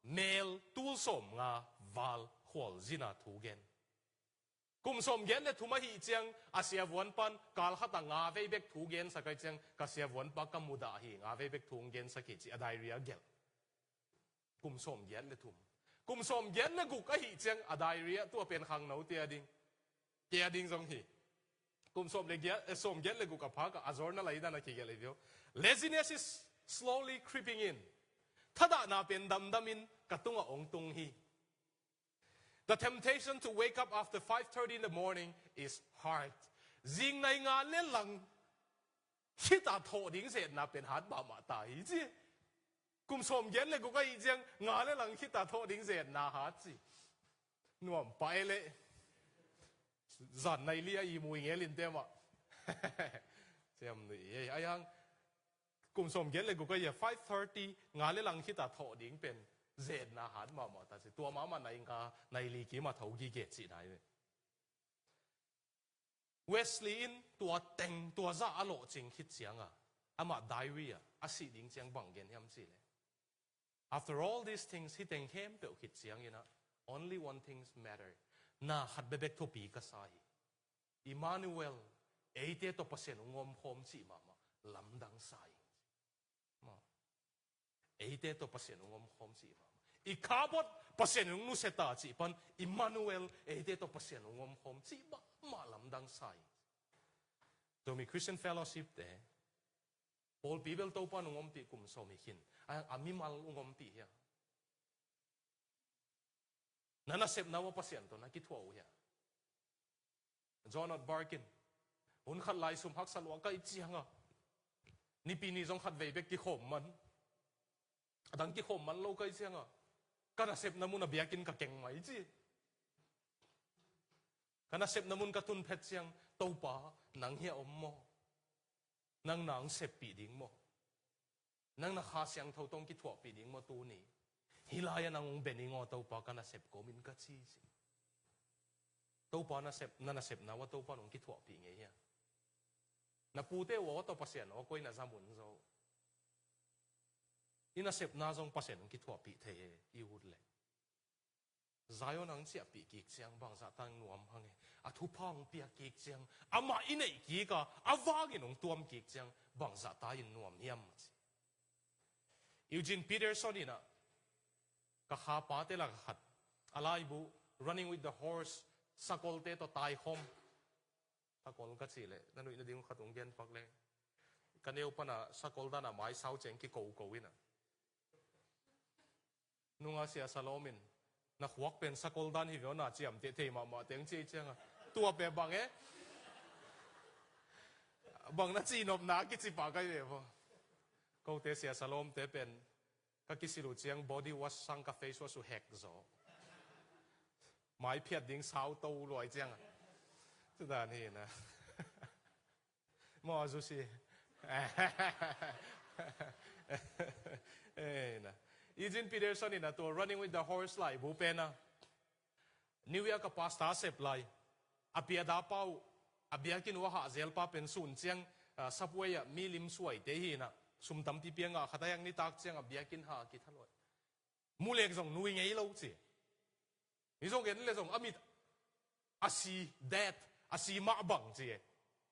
mel tul sawm nga val khual zin a thu gen. Kum sawm giat le thum ahih ciang a siavuan pan kal khat a nga vei bek thu gensak ahih ciang ka siavuan pa ka mudah hi, nga vei bek thu hong gensak hi ci a diary ah gelh. Kum sawm giat le thum. Kum sawm giat le guk ahih ciang a diary ah tua pen khangno te a ding. Te a ding zong hi. Kum sawm le giat, eh, sawm giat le guk a phak ah a journal ah i dan a kigelh hi veu. Laziness is slowly creeping in. Thadahna pen damdam in ka tungah hong tung hi. The temptation to wake up after five thirty in the morning is hard. Zingnai nga le lang khita thawh ding zetna pen hat mahmah ta hi ci. Kum sawm giat le guk ahih ciang nga le lang khita thawh ding zetna hat ci. Nuam pai le. Zan nai li a i mui ngel in te mah. Ciam nui ei. Ai hang. Kum sawm giat le guk a ia five thirty nga le lang khita thawh ding pen zetna hat mahmah ta ci. Tua mahmah nai nga nai li kim a tho gige cihna hi ve. Wesley in tua teng tua zah a lawhcing khit cianga amah diary ah a sih ding ciang bang gen hiam cih leh, after all these things, hih teng khempeuh khit ciangin ah, only one thing matter. Na khat bekbek thupi ka sa hi. Emmanuel, eite tawh Pasian hong omkhawm cih mahmah lamdang sa hi. Maw. Eite tawh Pasian hong omkhawm cih mahmah. I khabot Pasian hong nusia ta cih pan, Emmanuel, eite tawh Pasian hong omkhawm cih mahmah lamdang sa hi. Tumi Christian Fellowship te, pawlpi bel Topa in hong ompih kum sawm hi khin. A, a mimal hong ompih hia? Na nasepna uh a Pasian tawh na kithuah uh hia? John Ortberg in, hun khat lai sum haksa lua ka hih cianga, Nipi ni zong khat vei bek kikhawm man. A dang kikhawm man lo kai cianga, ka nasepna mun a biakinn ka keng mai ci. Ka nasepna mun ka tun phet ciang, Topa, nang hia om maw? Nang nang seppih ding maw? Nang na Kha Siangtho tawh kithuahpih ding maw tuni? Hih lai-ah nang hong bia ning aw Topa, ka nasep kawmin ka ci ci. Topa nasep, na nasepna uh a Topa nong kithuahpih ngei hia? Na pute uh aw tawh Pasian aw koi na zamun zo. I nasepna zong Pasian hong kithuahpih thei he, i ut leh. Zion ang ciahpih kik ciang bangzah tang nuam hang e. A thupha hong piak kik ciang, amah i neih kik a, a vangin hong tuam kik ciang bangzah ta in nuam hiam a ci. Eugene Peterson in ah, ka kha pate lak a khat, a laibu, Running with the Horse, sakolte tawh taikhawm. Sakol ka cih leh na nuih nading khat hong genpak leh, ka neu pana sakol dana mai sau ceng kikoko in ah, nunga Sia Salom in, na khuak pen sakol dan hi ve aw, na ciamteh thei mahmah teng ci ei cianga, tua pe bang e? Bang na cihnopna kici pah kai ve maw? Kote Sia Salom te pen ka kisil uh ciang body wash sang ka face wash uh hek zaw. Mai phiat ding sau to luai cianga. Tudan hi na. Maw, Zusi. Eh, na. Eugene Peterson in a tua Running with the Horse laibu pen a, New York a pastor a sep lai, a piada pa uh, a biakinn uh a hah zel pa pen sun ciang, ah, subway ah mi lim suaite hi in ah, sum tampi pia ngah khat a hiang nitak ciang a biakinn hah a kitha luai. Mulek zong nui ngei lo ci. Mi zong en le zong a mit a si, dead, a si mah bang ci e.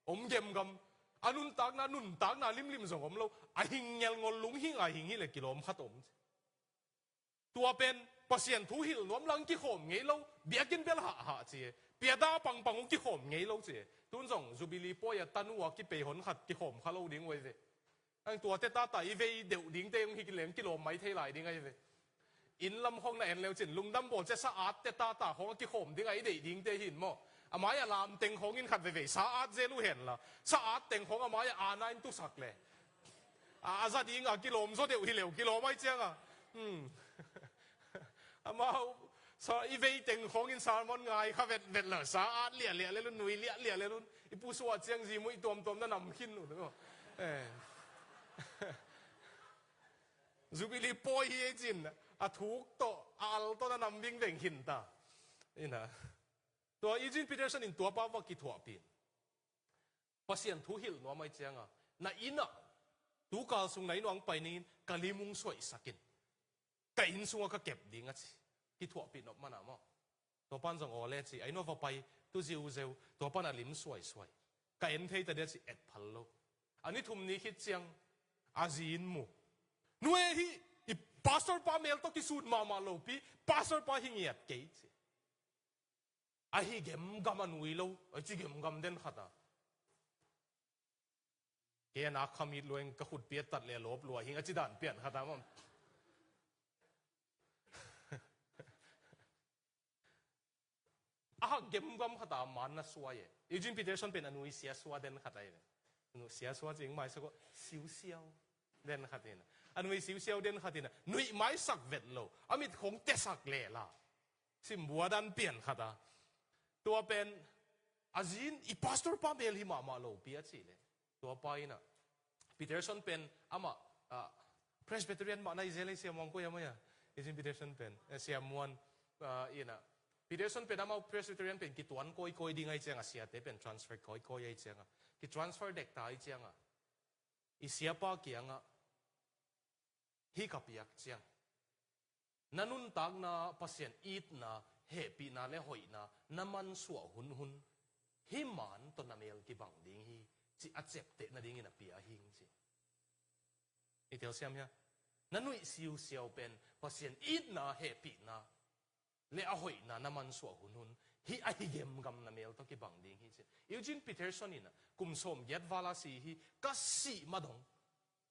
Om gemgam, a nuntakna, nuntakna limlim zong om lo, a hing ngelngol lunghing a hing hi le kilawm khat om ci. Tua pen Pasian thu hilh nuam lang kikhawm ngei lo, biakinn bel hahhah ci e. Piada pangpang uh kikhawm ngei lo ci e. Tun zong Jubilee pawi a tanu a kipei hon khat kikhawm kha lo ding uh ei ve. Ang tuate tata i vei deuh dingte hong hi kileng kilawm mai thei lai ding ahi ve. Inn lam khawng na en leu cin lungdam bawl cia sa-at te tata khawng a kikhawm ding a i deih dingte hin maw? A mai a lam teng khawngin khat veivei sa-at zel uh henla, sa-at teng khawng a mai a ana in tusak le, a, a za ding a kilawm zaw deuh hi leu kilawm ai cianga. Hmm. Amau sa i vei teng khawngin sermon ngai kha vetvet la, sa-at liahliah le lun, nui liahliah le lun, i pusuah ciang zimuih tuamtuam na nam khin uh. Eh. Jubilee pawi hi ei cin, a thuk tawh a al tawh na nam vingveng khin ta. Ina. Tua Eugene Peterson in tuapa va kithuahpih. Pasian thu hilh nuam ai cianga, na inn ah, tukal sung na inn uang pai ningin ka lim hong suaihsakin, ka inn sunga ka kep ding a ci. Kithuahpih nop mana maw? Tua pan zong aw le ci, a inn uah va pai, tu ziuzeu, tua pan a lim suaisuai. Ka en thei ta dia ci, et phal lo. A ni thum ni khit ciang, a zi in mu. Nu e, hih i pastor pa mel tawh kisut mahmah lopi, pastor pa hi ngiat kei ci. Ahi gemgam a nui lo, a ci gemgam den khat a. Kei a nak khamit lueng ka khutpi a tat le a lawp lua hing a ci dan pian khat a maw. A hak gemgam khat a man na suai e. Eugene Peterson pen a nui sia sua den khat a hi ve. Nu sia sua cing maisak aw, siusiau den khat hi na. A nui siusiau den khat hi na. Nuih maisak vet lo. A mit khong tesak leh la. Simbua dan pian khat a. Tua pen, a zin i pastor pa mel hi mahmah lopi a ci le. Tua pa ina. Peterson pen, ama, ah, Presbyterian mah na i zel ei siamuang koi ama ia. Eugene Peterson pen, eh, siamuan, ah, ina. Peterson pen ama Presbyterian pen kituan koi koi ding ai cianga siate pen transfer koi koi ai cianga. Ki transfer dekta ai cianga. I siapa kianga. Hih ka piak ciang, na nuntakna Pasian itna, hehpihna le hoihna na mansuah hunhun, hih man tawh na mel kibang ding hi, ci a ciapteh nadingin a pia hing ci. I telsiam hia? Na nuih siusiau pen Pasian itna, hehpihna le a hoihna na mansuah hunhun, hih a hi gemgam na mel tawh kibang ding hi ci. Eugene Peterson in a kum sawmgiat val a si hi, ka sih madong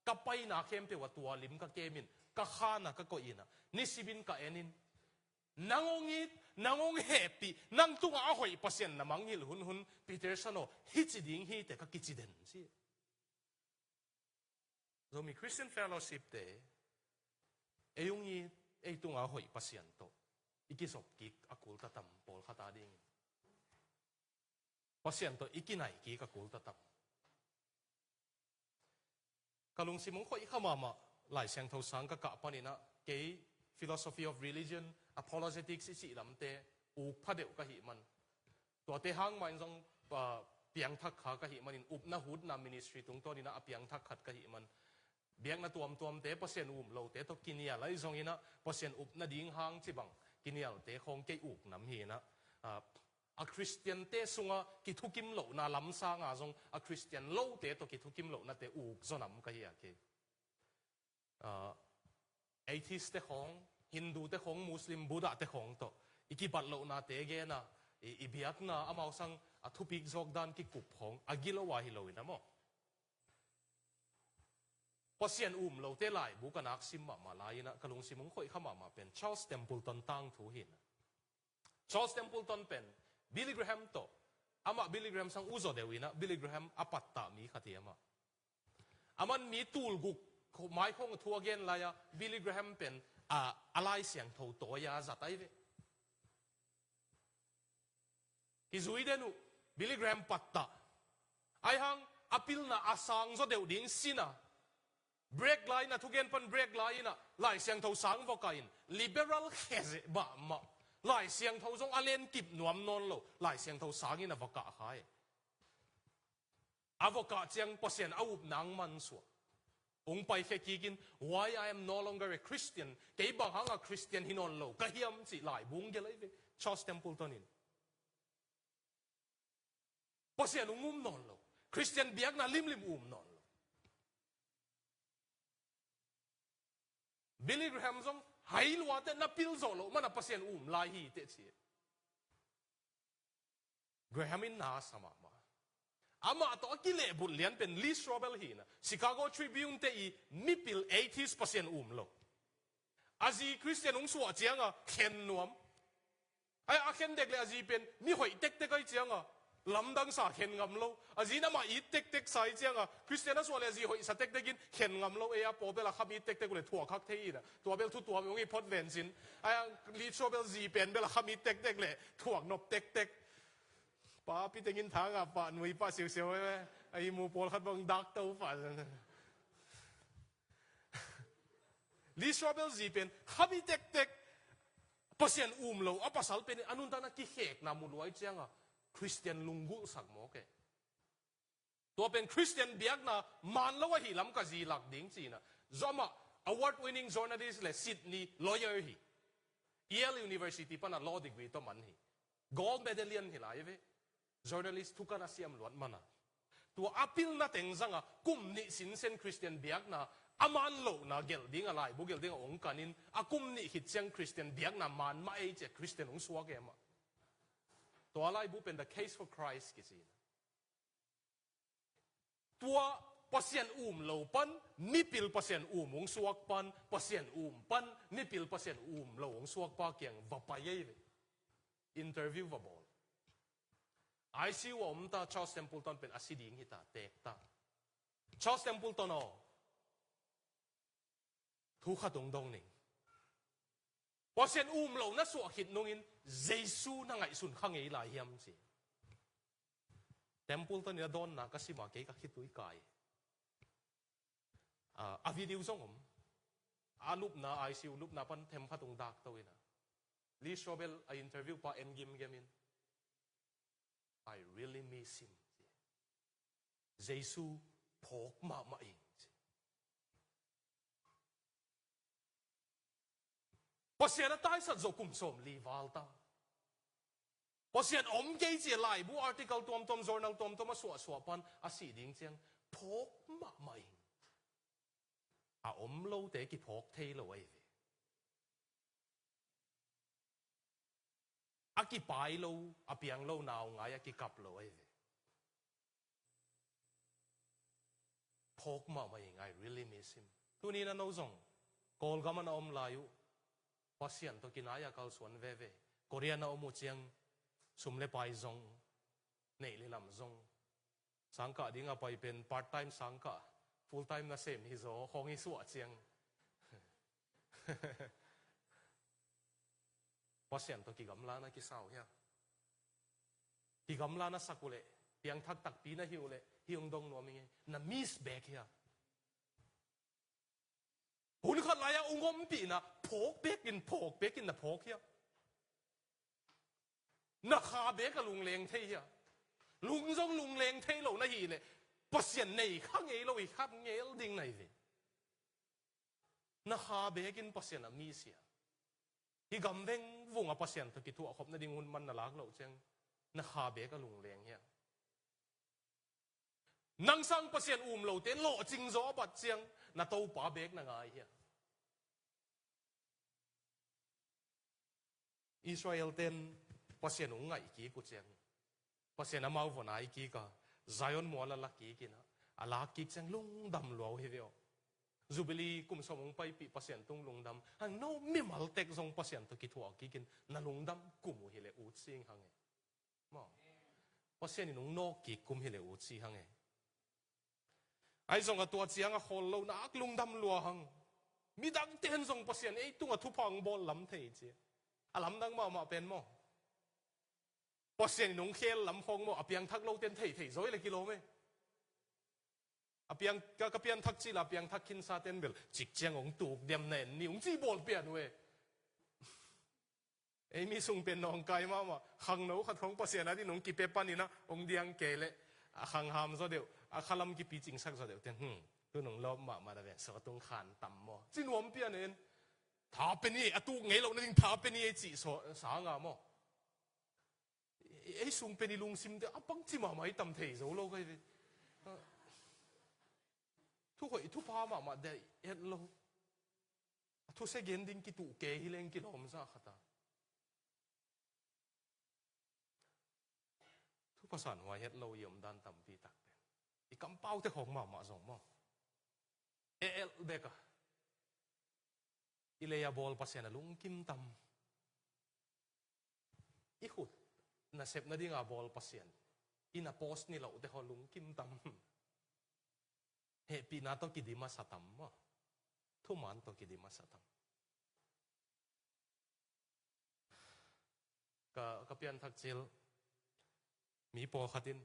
ka paina khempeuh a tua lim ka kemin, ka khana ka koih ina, nisibin ka enin, nang hong it, nang hong hehpih, nang tungah a hoih Pasian na mangngilh hunhun, Peterson aw, hih ci ding hi teh ka kici den ci. Zomi Christian Fellowship te, ei ung i, ei tunga hoih Pasian tawh i kizop kik a kul tatam, pawlkhat a ding. Pasian tawh i kinai kik a kul tatam. Ka lungsim hong khoih kha mahmah, Lai Siangtho sang ka kah paninah, kei philosophy of religion, apologetics i cih lamte uk pha deuh ka hih man. Tuate hang mah in zong, ah, piangthak kha ka hih manin, upna hutna ministry tungtawninah a piangthak khat ka hih man. Biakna tuamtuamte, Pasian um lote tawh kinial ahi zonginah, Pasian upna ding hang cibang kinialte khawng kei uk nam hinah, ah, a Khristiante sunga kithukim lohna lamsanga zong a Khristian lote tawh kithukim lohnate uk zaw nam ka hi a kei. Ah, atheist te khawng, Hindu te khawng, Muslim, Buddha te khawng tawh i kibat lohnate gena, i, i biakna amau sang a thupik zawk dan kikup khawng a gilo a hi loin a maw. Pasian um lote laibu ka nak sim mahmah lai-inah ka lungsim hong khoih kha mahmah pen Charles Templeton tangthu hinah. Charles Templeton pen Billy Graham tawh, amah Billy Graham sang uzaw deuh inah, Billy Graham a pattah mi khat hi amah. Aman mi tulguk mai khawng a thu a gen lai-a, Billy Graham pen a, a Lai Siangtho tawi-a zat ahi ve. Kizui den uh, Billy Graham pattah. Aihang a pilna a sang zaw deuh ding sinah, break lai-inah, thugen pan break lai-inah Lai Siangtho sang va kah in, liberal khezeh mahmah, Lai Siangtho zong a lenkip nuam nawn lo Lai Siangtho sangin a va kah khai. A va kah ciang Pasian a upna hong mansuah. Hong paikhia kikin, "Why I am no longer a Christian? Kei bang hanga Christian hi nawn lo ka hiam?" cih laibu hong gelh ahi ve Charles Templeton in. Pasian hong um nawn lo, Khristian biakna limlim um nawn lo. Billy Graham zong hai luate na pil zawh loh mana Pasian um lai hi teh ci. Graham in na sa mahmah. Amah tawh a kilehbulh lianpen Lee Strobel hinah, Chicago Tribune te i mipil atheist Pasian um lo. A zi Khristian hong suah cianga khen nuam. Ai, a khen dek le a zi pen mi hoih tektek ahi cianga lamdang sa khen ngam lo. A zi in amah it tektek sa ahi cianga Khristian a suah le a zi hoih sa tektek in khen ngam lo. Ei a paw bel a kham it tektek uh le thuak hak thei inah, tua bel thu tuam hong hi phot ven cin. Ai, a Lee Strobel zi pen bel a kham it tektek le thuak nop tektek. Papi tengin thanga pah nui pah siusiau e. A i mu pawlkhat bang dak to pah. Lee Strobel zi pen kham it tektek, Pasian um lo a pasal pen a nuntakna kikhekna mu luai cianga Khristian lunggulhsak mawk e. Tua pen Khristian biakna man lo ahi lam ka zi lak ding cinah. Zomah award winning journalist le Sydney lawyer hi. Yale University pana law degree tawh man hi. Gold medallian hi lai ve. Journalist thukan a siam luat mana. Tua a pilna teng zanga kum nih sinsen Khristian biakna a man lohna gelh dinga, laibu gelh dinga hong kanin, a kum nih khit ciang Khristian biakna man mah ei cia Khristian hong suak e mah. Tua laibu pen The Case for Christ kici. Tua Pasian um lo pan, mipil Pasian um hong suak pan, Pasian um pan, mipil Pasian um lo hong suak pa kiang va pai ei ve. Interview va bawl. I C U a om ta, Charles Templeton pen a si ding hi ta, teek ta. Charles Templeton aw, thu khat hong dong ning. Pasian um lo na suah khit nungin Jesu na ngaihsun kha ngei lai hiam ci. Templeton in a dawnna ka sima kei ka khitui kai. Ah, a video zong om. A lupna, I C U lupna pan them khat hong dak to inah, Lee Strobel a interview pa en gimgem in, "I really miss him," ci. "Jesu phawk mahmah ing," ci. Pasian a taisat zawh kum sawmli val ta. Pasian om kei cia laibu article tuamtuam, journal tuamtuam a suahsuah pan a sih ding ciang phawk mahmah ing. A om lote kiphawk thei lo ahi ve. A kipai lo, a piang lo nau ngai a kikap lo ahi ve. Phawk mahmah ing, I really miss him. Tuni na no zong Kawlgam a na om lai uh, Pasian tawh kinai a kalsuan veve. Korea na om uh ciang sum le pai zong, neih le lam zong, sangkah ding a pai pen part time sangkah, Full time nasem hi zaw khawng hi suah ciang Pasian tawh kigamla na kisa uh hia? Kigamla na sak uh leh, piangthak takpi na hi uh leh, hih hong dong nuam ing ei, na miss bek hia? Hun khat lai-ah hong ompihna phawk bekin, phawk bekin na phawk hia? Na kha bek a lungleng thei hia? Lung zong lungleng thei lo na hih leh, Pasian nei kha ngei lo hi kha ngel ding na hi ve. Na kha bekin Pasian a miss hia? Hih gam vengvung a Pasian tawh kithuah khop nading hun man na lak loh ciang, na kha bek a lungleng hia? Nang sang Pasian um lote lawhcing zaw a bat ciang, na Topa bek na ngai hia? Israel ten Pasian hong ngaih kik uh ciang, Pasian amau vua nai kik a, Zion mual a la kik in a, a lak kik ciang lungdam lua uh hi ve aw. Jubilee kum sawm hong paipih Pasian tung lungdam hang, no mimal tek zong Pasian tawh kithuah kik in na lungdam kum uh hi leh ut sing hang e. Maw? Pasian in hong nawk kik kum hi leh ut sing hang e. Ahi zong a tua ciang a khawl lo nak lungdam lua hang. Midang ten zong Pasian ei tungah thupha hong bawl lam thei ci. A lamdang mahmah pen maw? Pasian in hong khel lam khawng maw, a piangthak lo ten thei thei zaw hi leh kilawm e. A piang, ka, ka pianthak cil a piangthak khinsa ten bel cik ciang hong tuk diam na en ni hong ci bawl pian uh e. Ei mi sung pen nawngkai mahmah, khangno khat khawng Pasian adin hong kipe panin a, hong diang kei leh a khangham zaw deuh, a khalam kipicingsak zaw deuh ten, hmm, tu nong lawp mahmah a ven, sawtung khan tam maw, ci nuam pian en. Tha pe ni, a tuk ngei lo nading tha pe ni ei cih sanga maw. Ei sung pen i lungsimte a pangci mahmah i tam thei zo lo ka hi ve. Thu hoih thupha mahmah deih et lo. A thusia gen ding kituh kei hi leng kilawm zah khat a. Thupha sanhuai het lo i omdan tampi tak pen i kampaute khawng mahmah zong maw. E el bek a. I lei a bawl Pasian a lungkim tam. I khut nasep nadinga bawl Pasian i na post ni lohte haw lungkim tam. Hehpihna tawh kidim a sa tam maw. Thuman tawh kidim a sa tam. Ka, ka pianthak cil mi pawlkhat in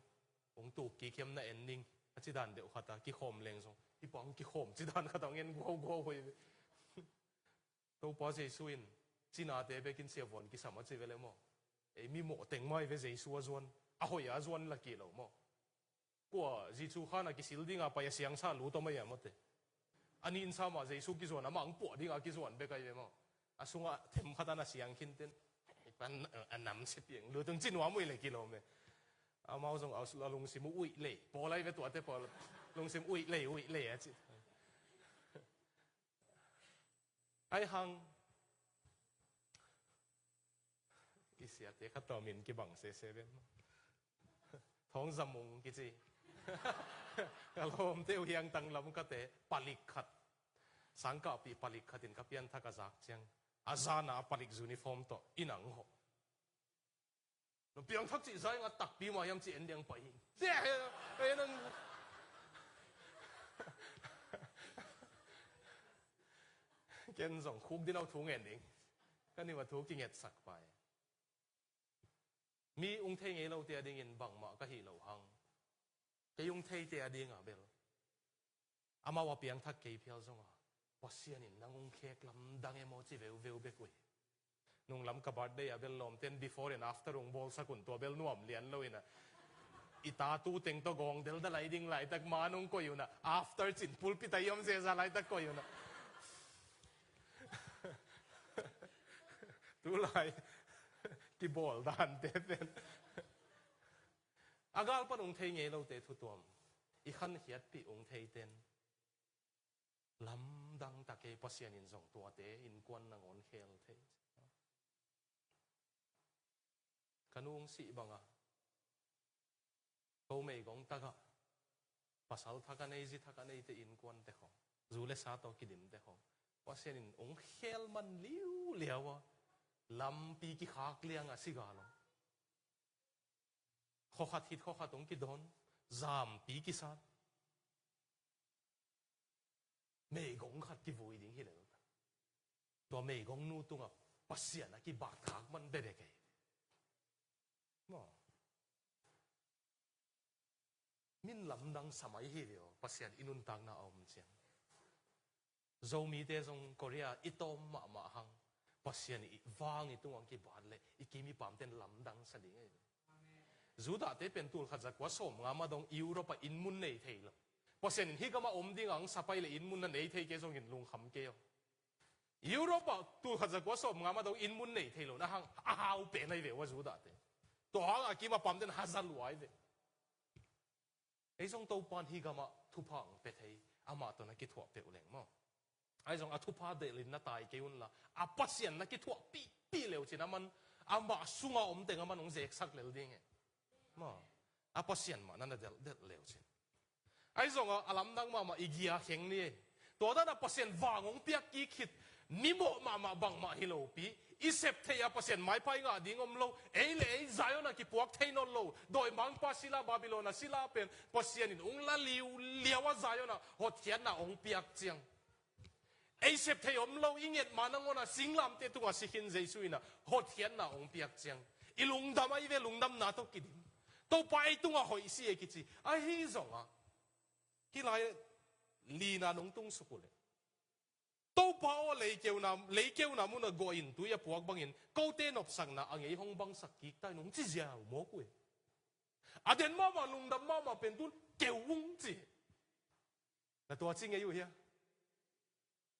hong tuk kik hiam na en ning a ci dan deuh khat a kikhawm leng zong hi pawh hong kikhawm ci dan khat a hong en guauguau hi ve. Topa Jesu in cinate bekin siavuan kisam a ci ve le maw. Ei mi mawh teng mai ve Jesu a zuan, a hoih a zuan la kilo maw. Kua Jesu khan a kisil dinga pai a siangsa lut om a hiam awte. A ninsa mah Jesu kizuan amah ang puah dinga kizuan bek ahi ve maw. A sungah themkhat an a siang khinten. Pan a namsia piang lut ung ci nuam uh hi le kilawm e. Amau zong a lungsim uh uih lei. Pawl ahi ve tuate pawl lungsim uih lei, uih lei a ci. Ai hang. Kisiate kha tawh min kibang sese ven. Thawng Zamung kici. Ka lawmte uh hiang tanglam kate palik khat. Sangkahpih palik khat in ka pianthak a zak ciang. A zana a palik uniform tawh in ang hawh. Na piangthak cih zainga takpi mah hiam cih en diang pai hi. Ken zong khuk dinau thu ngen ding. Ka niu a thu kingetsak pai. Mi ung thei ngei lote a dingin bangmah ka hih lo hang. Kei ung theite a dinga bel. Amau a piangthak kei phial zonga Pasian in nang ung khek lamdang emaw ci veuveu bek uh hi. Nunglam ka birthday a bel lawmten before and after ung bawlsak un tua bel nuam lian lo ina. I tatu teng tawh gawng deldal ahi ding laitak man ung koih una after cin pulpit a i om zeza laitak koih una. Tulai kibawl dante pen. A gal pan ung thei ngei lote thutuam i khankhiatpih ung theiten lamdang tak ei Pasian in zong tuate innkuan nangawn khel thei. Ka nu ung sih banga ko meigong taka pasal thak a nei zi thak a neite innkuante khong zu le sa tawh kidimte khong Pasian in ung khel man liuliau a lampi kikhak lianga siga lo. Khokhat hit khokhat ung kidawn zampi kisat. meigong khat kivui ding hi lel ta. Tua meigongnu tungah Pasian a kibakthak man bekbek hi. Maw. Min lamdang sa mai hi ve aw, Pasian i nuntakna a om ciang. Zomite zong Korea i tawm mahmah hang, Pasian i vang i tungah kibat leh i kim i pamten lamdang sa ding hi ve. Judahte pen tul khat za kua sawm nga ma dong Europe ah inn mun nei thei lo. Pasian in hih gamah om ding ang sa pai leh inn mun na nei thei kei zongin lungkham kei aw. Europe ah tul khat za kua sawm nga ma dong inn mun nei thei lo na hang a hau pen ahi ve ua Judahte. Tua hang a kim a pamten haza lua ahi ve. Ei zong Topan hih gamah thupha ang pe thei, amah tawh na kithuah peuh leng maw. Ahi zong a thupha delhin na tai kei unla, a Pasian na kithuah pihpih leucin aman, amah sunga om teng aman hong zeksak lel ding hi. Maw, a Pasian mah na na delhdelh leucin. Ahi zongah a lamdang mahmah i gia kheng ni. Tua dan a Pasian vang hong piak kik khit, mimawh mahmah bangmah hi lopi, i sep theih a Pasian maipai ngah ding om lo, ei le ei Zion a kipuak thei nawn lo, dawimangpa sila Babylon a sila pen Pasian in hong la liuliau a Zion a hotkhiatna hong piak ciang. Ei sep thei om lo, i nget ma nangawn a singlamteh tungah si khin Jesu in a hotkhiatna hong piak ciang. I lungdam ahi ve, lungdamna tawh kidim. Topa ei tungah hoih si e kici. Ahi zongah. Hih lai lina nong tung suk uh leh. Topa aw leikeuna, leikeuna munah guah in tui a puak bangin, kote nopsakna a ngei hong bangsak kik ta in hong ci ziau mawk uh e. A den mahmah lungdam mahmah pen tun keu ung ci. Na tua ci ngei uh hia?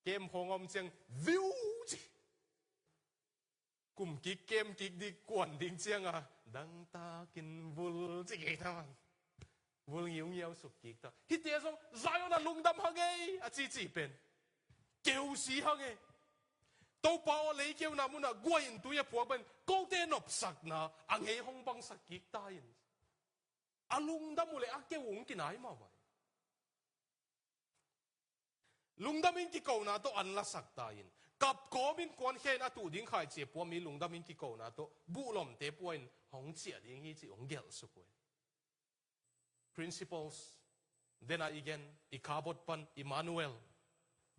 Kem khawng om ciang viu ci. Kum kik kem kik dik kuan ding cianga dangtakin vul ci kei ta mang. Vul ngiungiau suk kik ta. Hihte zong Zion a lungdam hang ei a cici pen. Keu si hang ei. Topa aw leikeuna munah guah in tui a puak bangin kote nopsakna a ngei hong bangsak kik ta in. A lungdam uh le a keu ung kinai mawh vai. Lungdam in kikona tawh an lasak ta in. Kap kawmin kuankhia in a tuh ding khaici a puami lungdam in kikona tawh buhlomte pua in hong ciah ding hi ci hong gelh suk uh hi. Principles. Dena i gen, i kabot pan, Emmanuel.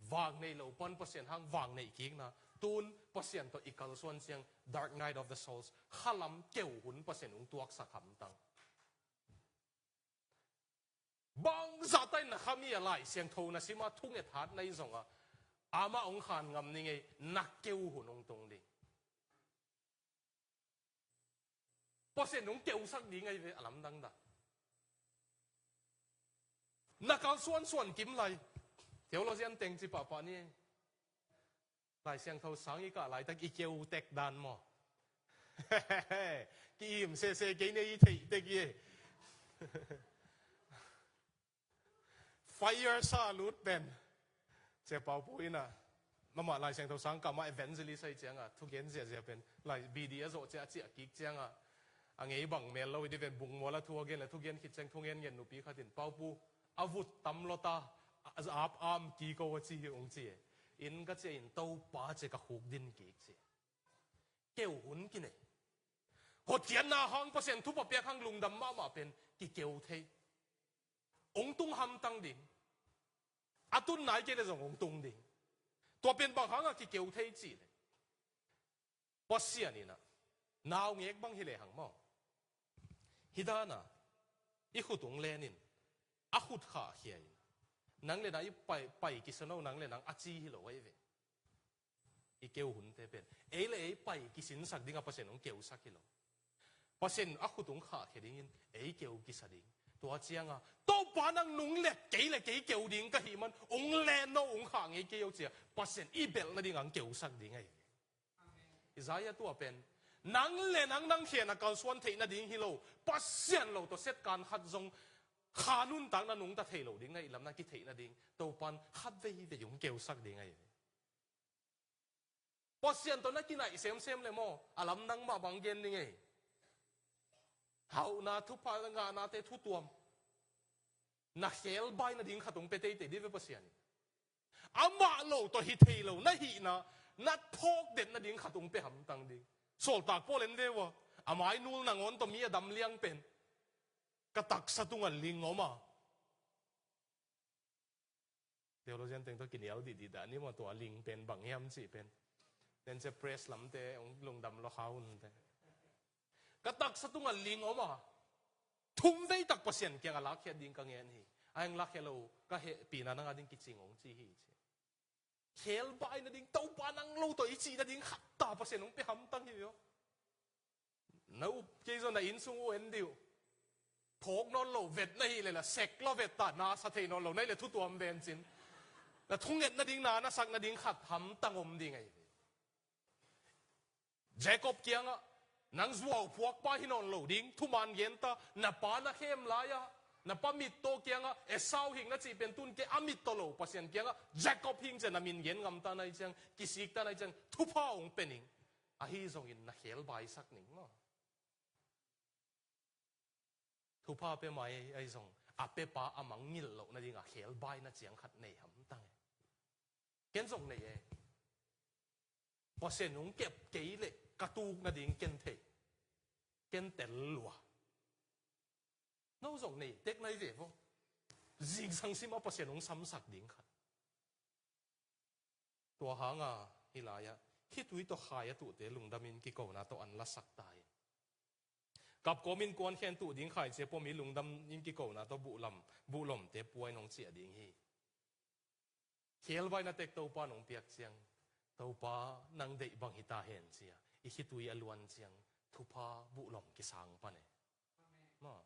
Vang nei lo pan Pasian hang vang nei kikna. Tun Pasian tawh i kalsuan ciang, dark night of the souls. Khalam keu hun Pasian hong tuaksak hamtang. Bangzah ta in na khami a Lai Siangtho na sima thunget hat na i zonga, amah hong khan ngam ni ngei, na keu hun hong tung ding. Pasian hong keusak ding ahi ve a lamdang dah. Na kalsuan suan kim lai. Theologian teng ci pahpah ni. Lai Siangtho sang i kah laitak i keu tek dan maw? Ki-im sese kei nei i theih tek i. Fire sa lut pen. Cia Paupu ina. Mama Lai Siangtho sang kah ma evangelist ai cianga. Thugen ziazia pen. Lai B D a zoh cia a ciah kik cianga. A ngei bang mel lo i di ven bung muala thu a gen le thugen khit ciang thugen gen nupi khatin. Paupu. A vut tam lota. A ap am kiko a ci hi ung ci e. In ka cia in Topa cia ka khuk din kik ci. Keu hun kinei. Hotkhiatna hang Pasian thupha piak hang lungdam mahmah pen kikeu thei. Hong tung hamtang ding. A tun nai kei le zong hong tung ding. Tua pen bang hanga kikeu thei ci le. Pasian ina. Naungek bang hi le hang maw. Hi dana. I khut hong lenin. A khut khahkhia in. Nang le na i pai, pai kisano nang le nang a ci hi lo ai ve. I keu hunte pen. Ei le ei pai kisinsak dinga Pasian hong keusak hi lo. Pasian a khut hong khahkhia dingin ei keu kisa ding. Tua cianga, Topa nang nung let kei le kei keu ding ka hih man, hong let no hong khah ngei kei o cia. Pasian i belh nading ang keusak ding ahi. Isaiah tua pen. Nang le nang nang khen a kalsuan theih nading hi lo. Pasian lo tawh setkan khat zong kha nuntakna nungta thei lo ding na i lamna kitheih nading. Topan khat vei vei hong keusak ding ahi. Pasian tawh na kinaih semsem le maw, a lamdang mah bang gen ning ei. Hauhna thupha ngahnate thutuam. Na khelbai nading khat hong pe teitei dih ve Pasian in. Amah lo tawh hi thei lo, na hihna, na phawk det nading khat hong pe hamtang ding. Sawltak Paul en ve ua, a mai nul nangawn tawh mi a dam liang pen. Ka taksa tungah ling om a. Theologian teng tawh kinial dihdih dah ni maw, tua ling pen bang hiam cih pen. Nen cia press lamte hong lungdam lo kha un te. Ka taksa tungah ling om a, thum vei tak Pasian kiangah lakkhiat ding ka ngen hi. A heng lakkhiat lo ka hehpihna nang a ding kicing hong ci hi ci. Khelbai nading, Topa nang lo tawh i cih nading khat ta Pasian hong pia hamtang hi uh. Na up kei zaw, na inn sung uh en dih uh. Phawk nawn lo vet na hih leh la sek lo vet ta, na sa thei nawn lo na hih leh thu tuam ven cin. Na thunget nading, na na sak nading khat hamtang om ding ahi ve. Jacob kiangah, nang zuau phuakpa hi nawn lo ding, thuman gen ta, na pa na khem lai-ah, na pa mittaw kiangah, Esau hing na cih pen tun kei a mittaw lo Pasian kiangah, Jacob hing ciah na min gen ngam ta na hi ciang, kisik ta na hi ciang, thupha hong pia ning. Ahi zongin na khelbaisak ning maw. Thupha pia mai ahi zong, a piapa a mangngilh loh nading a khelbaina ciang khat nei hamtang e. Ken zong nei e. Pasian hong kep kei leh ka tuk nading ken thei. Ken tel lua. No zong nei tek nai ve vo. Zingsang sim a Pasian hong samsak ding khat. Tua hanga hih lai-ah khitui tawh khai a tuhte lungdamin kikona tawh an lasak ta in. Kapkawmin kuankhen tuh ding khaici a pom i lungdamin kikona tawh buhlam, buhlomte pua in hong ciah ding hi. Khelbaina tek Topa nong piak ciang, Topa nang deih bang hi ta hen cia i khitui a luan ciang thupha buhlom kisang pan e. Maw.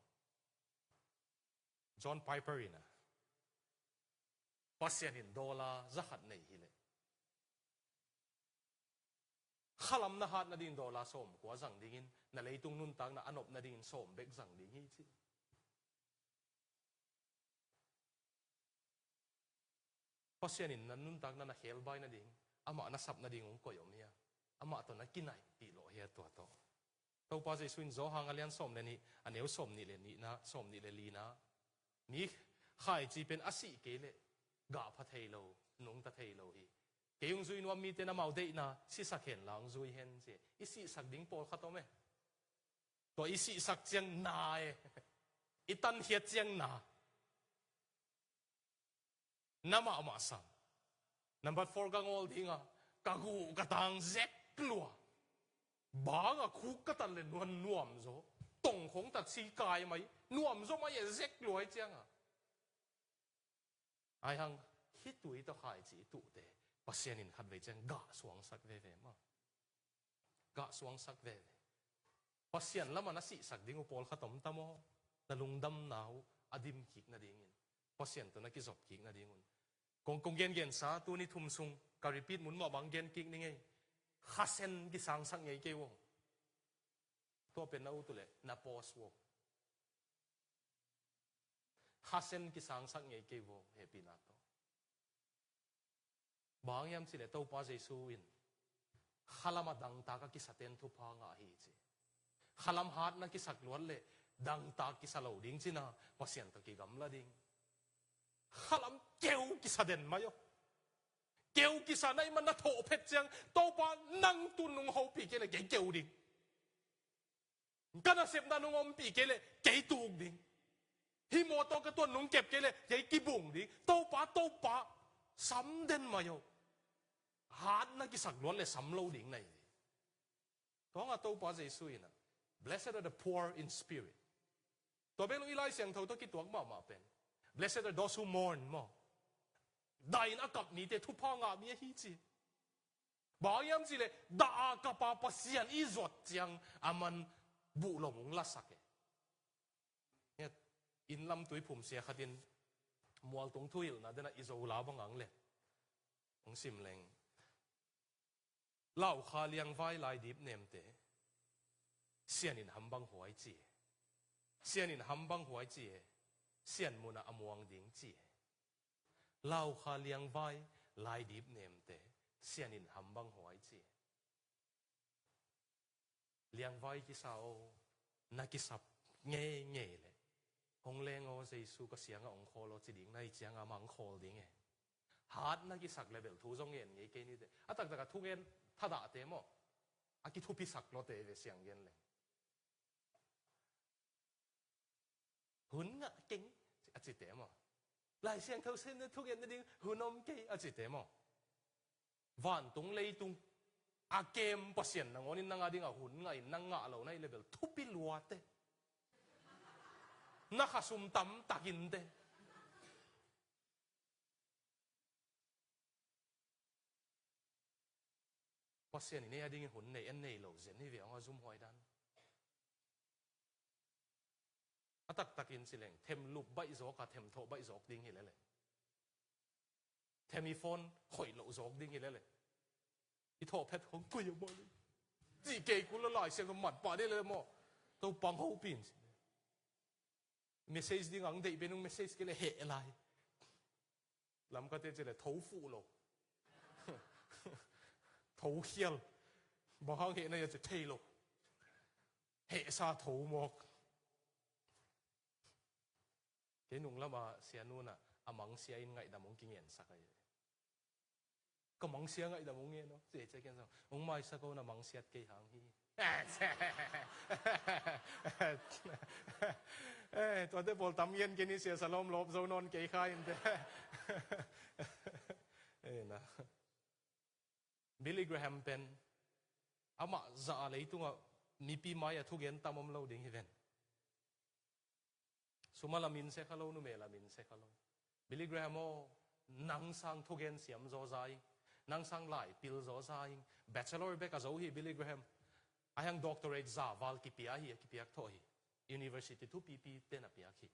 John Piper in a, Pasian in dollar za khat nei hileh, khalam na hat nading dollar sawm kua zang dingin, na leitung nuntakna a nop nadingin sawm bek zang ding hi ci. Pasian in na nuntakna na khelbai nading, amah na sap nading hong koih om hia? Amah tawh na kinaihpih lawh hia tua tawh? Topa Jesuh in Johan a lian sawm le nih, a neu sawm nih le nihna, sawm nih le lina, mi khaici pen a sih kei leh gah pha thei lo, nungta thei lo hi. Kei hong zui nuam mite na mau deihna sisak hen la hong zui hen ci. I sihsak ding pawlkhat om e. Tua i sihsak ciang na e. I tankhiat ciang na. Na mahmah sang. Number four ka ngawl dinga, ka guh ka tang zek lua. Banga khuk ka tan le nuan nuam zaw. Tongkhong tat si kai mai. Nuam zaw mai e zek lua i cianga. Ai hang, khitui tawh khaici i tuhte Pasian in khatvei ciang gah suangsak veve maw. Gah suangsak veve. Pasian lamah na sihsak ding uh pawlkhat om ta maw? Na lungdamna uh a dim kik nadingin, Pasian tawh na kizop kik nadingun. Kong, kong gengensa tuni thum sung ka repeat mun mah bang gen kik ni ngei. Khasen kisangsak ngei kei uh. Tua pen na ut uh leh na pause uh. Khasen kisangsak ngei kei uh hehpihna tawh. Bang hiam cileh Topa Jesuh in khalam a dangtak a kisaten thupha ngah hi ci. Khalam hatna kisak luat leh dangtak kisa lo ding cina Pasian tawh kigamla ding. Khalam keu kisa den mai aw. Keu kisa na i man na thawh phet ciang Topa nang tun nung hopih kei leh kei keu ding. Ka nasepna nung ompih kei leh kei tuk ding. Hih mawtaw ka tuan nung kep kei leh kei kibung ding. Topa, Topa, sam den mai aw. Hatna kisak luat leh sam lo ding na hi. Tua nga Topa Jesuh in a, "Blessed are the poor in spirit." Tua bek lo i Lai Siangtho tawh kituak mahmah pen, "Blessed are those who mourn," maw. Dah in a kap mite thupha ngah mi ahi ci. Bang hiam cileh dah a kapa Pasian i zuat ciang a man buhlom hong lasak e. Inn lam tuiphum sia khatin mualtung thuhilhna dena i Zo la bang ang le hong sim leng. Laukha liangvai laidip nemte Sian in hambang huai ci e. Sian in hambang huai ci e. Sian munah a muang ding ci e. Laukha liangvai laidip nemte Sian in hambang huai ci e. Liangvai kisa aw, na kisap ngeingei leh hong leng aw, Jesuh ka siangah hong khawl aw ci ding na hi cianga mah hong khawl ding e. Hatna kisak leh bel thu zong ngen ngei kei nite. A taktak a thungen thadahte maw, a kithupisak lawte ve siang gen leng. Hun ngah keng a cite maw. Lai Siangtho simna, thungetna ding hun om kei a cite maw. Vantung leitung a kem Pasian nangawn in nang a ding a hun ngah in, nang ngah lo na hih leh bel thupi lua te. Na khasum tamtak in te. Pasian in ei a dingin hun nei, en nei lo zen hi ve, hong a zumhuai dan. A taktakin ci leng, them lup baih zawk a, them thawh baih zawk ding hi lele. Them i phone hoih loh zawk ding hi lele. I thawh phet hong koi a mah le. Cih kei kul a, Lai Siangtho mat pah ding lele maw. Topa hong hopih in ci. Message ding ang deih pen hong message kei le heh lai. Lamkate ci le tho fuh lo. Tho khial. Bang hang heh na hia ci thei lo. Hehsa tho mawk. Kei nung lama sianu in a, a mangsia in ngaihdam hong kingensak ahi. Ka mangsia ngaihdam hong ngen aw. Ci, ci ken zong hong maisak aw, na mangsiat kei hang hi. Eh, tuate pawl tam ngen kei ni, sia Salom lawp zo nawn kei kha in te. Eh, na. Billy Graham pen amah zah a leitungah mipi mai-ah thugen tam om lo ding hi ven. Sum a lamin se kha lo, numei a lamin se kha lo. Billy Graham aw, nang sang thugen siam zaw za ing, nang sang lai pil zaw za ing. Bachelor bek a zo hi Billy Graham. A hiang doctorate za val kipia hi, a kipiak thawh hi. University thupipi ten a piak hi.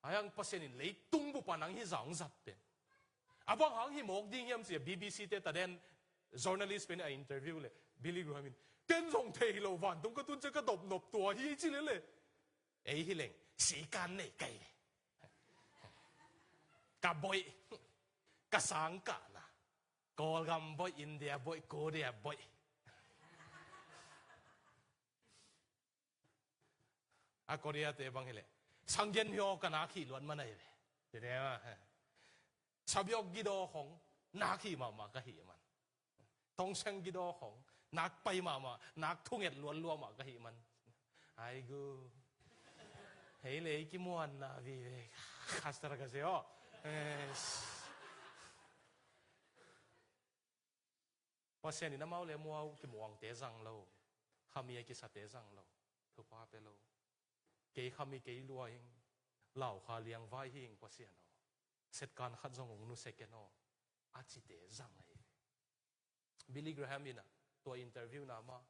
A hiang Pasian in leitung bup a nang hi zah hong zat pen. A bang hang hi mawk ding hiam ci a B B C te taden journalist pen a interview le, Billy Graham in, ken zong thei hi lo, vantung ka tun ciang ka dop nop tua hi ci lele. Ei hi leng, sikan nei kai le. Ka boih, ka sang kahna. Kawlgam boih, India boih, Korea boih. A Korea te bang hi leh, sanggen hi aw, ka nak hih luat man ahi ve. Te te ma, he. Sabiok gidaw khong, nak hih mahmah ka hih man. Tongseng gidaw khong, nak pai mahmah, nak thunget luat luat mah ka hih man. Ai gu. Hei lei kimuanna vive. Kastar ka se aw. Eh, Pasian in amau le amau kimuangte zang lo. Khami a kisate zang lo. Thupha pe lo. Kei khami kei lua ing. Lau kha liangvai hi ing Pasian aw. Setkan khat zong ung nusia ken aw. A cite zang ahi. Billy Graham in a, tua interview na ma,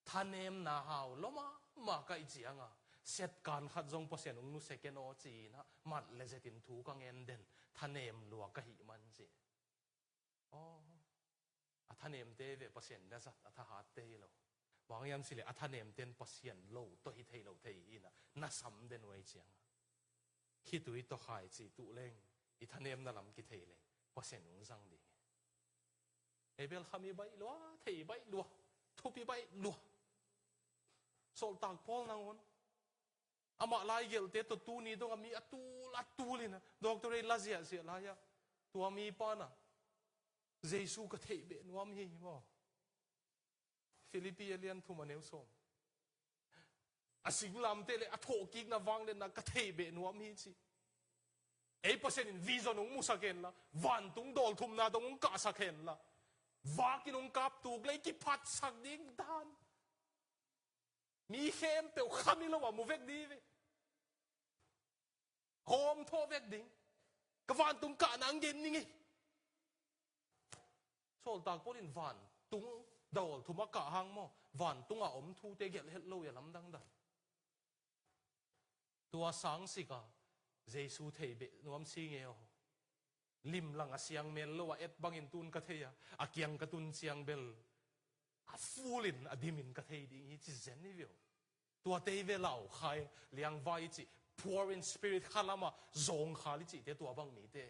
thanemna hau lua mahmah ka hih cianga, setkan khat zong Pasian ung nusia ken aw ci-in a, mat le zetin thu ka ngen den, thanem lua ka hih man ci. Aw, a thanemte ve Pasian na zat, a thahatte hi lo. Bang hiam ci le a thanemten Pasian lo tawh hi thei lo thei hi na, na sam den uh ahi cianga. Khitui tawh khaici tuh leng, i thanemna lam kithei leng, Pasian ung zang ding hi. Ei bel khami baih lua, thei baih lua, thupi baih lua. Sawltak Paul nangawn. Amah laigelhte tawh tuni dong a mi a tul, a tul in a, doctorate la ziahziah lai-ah. Tua mi pan a, Jesu ka theih beh nuam hi maw. Philippi a lian thum a neu sawm. A singlamteh le a thawhkikna vangliatna ka theih beh nuam hi ci. Ei Pasian in vision hong musak henla, vantung dawlthumna dong hong kahsak henla, vakin hong kaptuk le kiphatsak ding dan. Mi khempeuh khami lo a mu vek ding hi ve. Hawm thawh vek ding. Ka vantung kahna ang gen ning ei. Sawltak Paul in vantung dawlthum a kah hang maw, vantung a om thute gelh het lo hi a lamdang dan. Tua sang sik a, Jesu theih beh nuam si nge aw. Limlang a siang mel lo a et bangin tun ka thei a, a kiang ka tun ciang bel a full in a dimin ka thei ding hi ci zen hi ve aw. Tuate hi ve lau khai, liangvai i cih, poor in spirit, khalam a zawngkhal i cihte tua bang mite.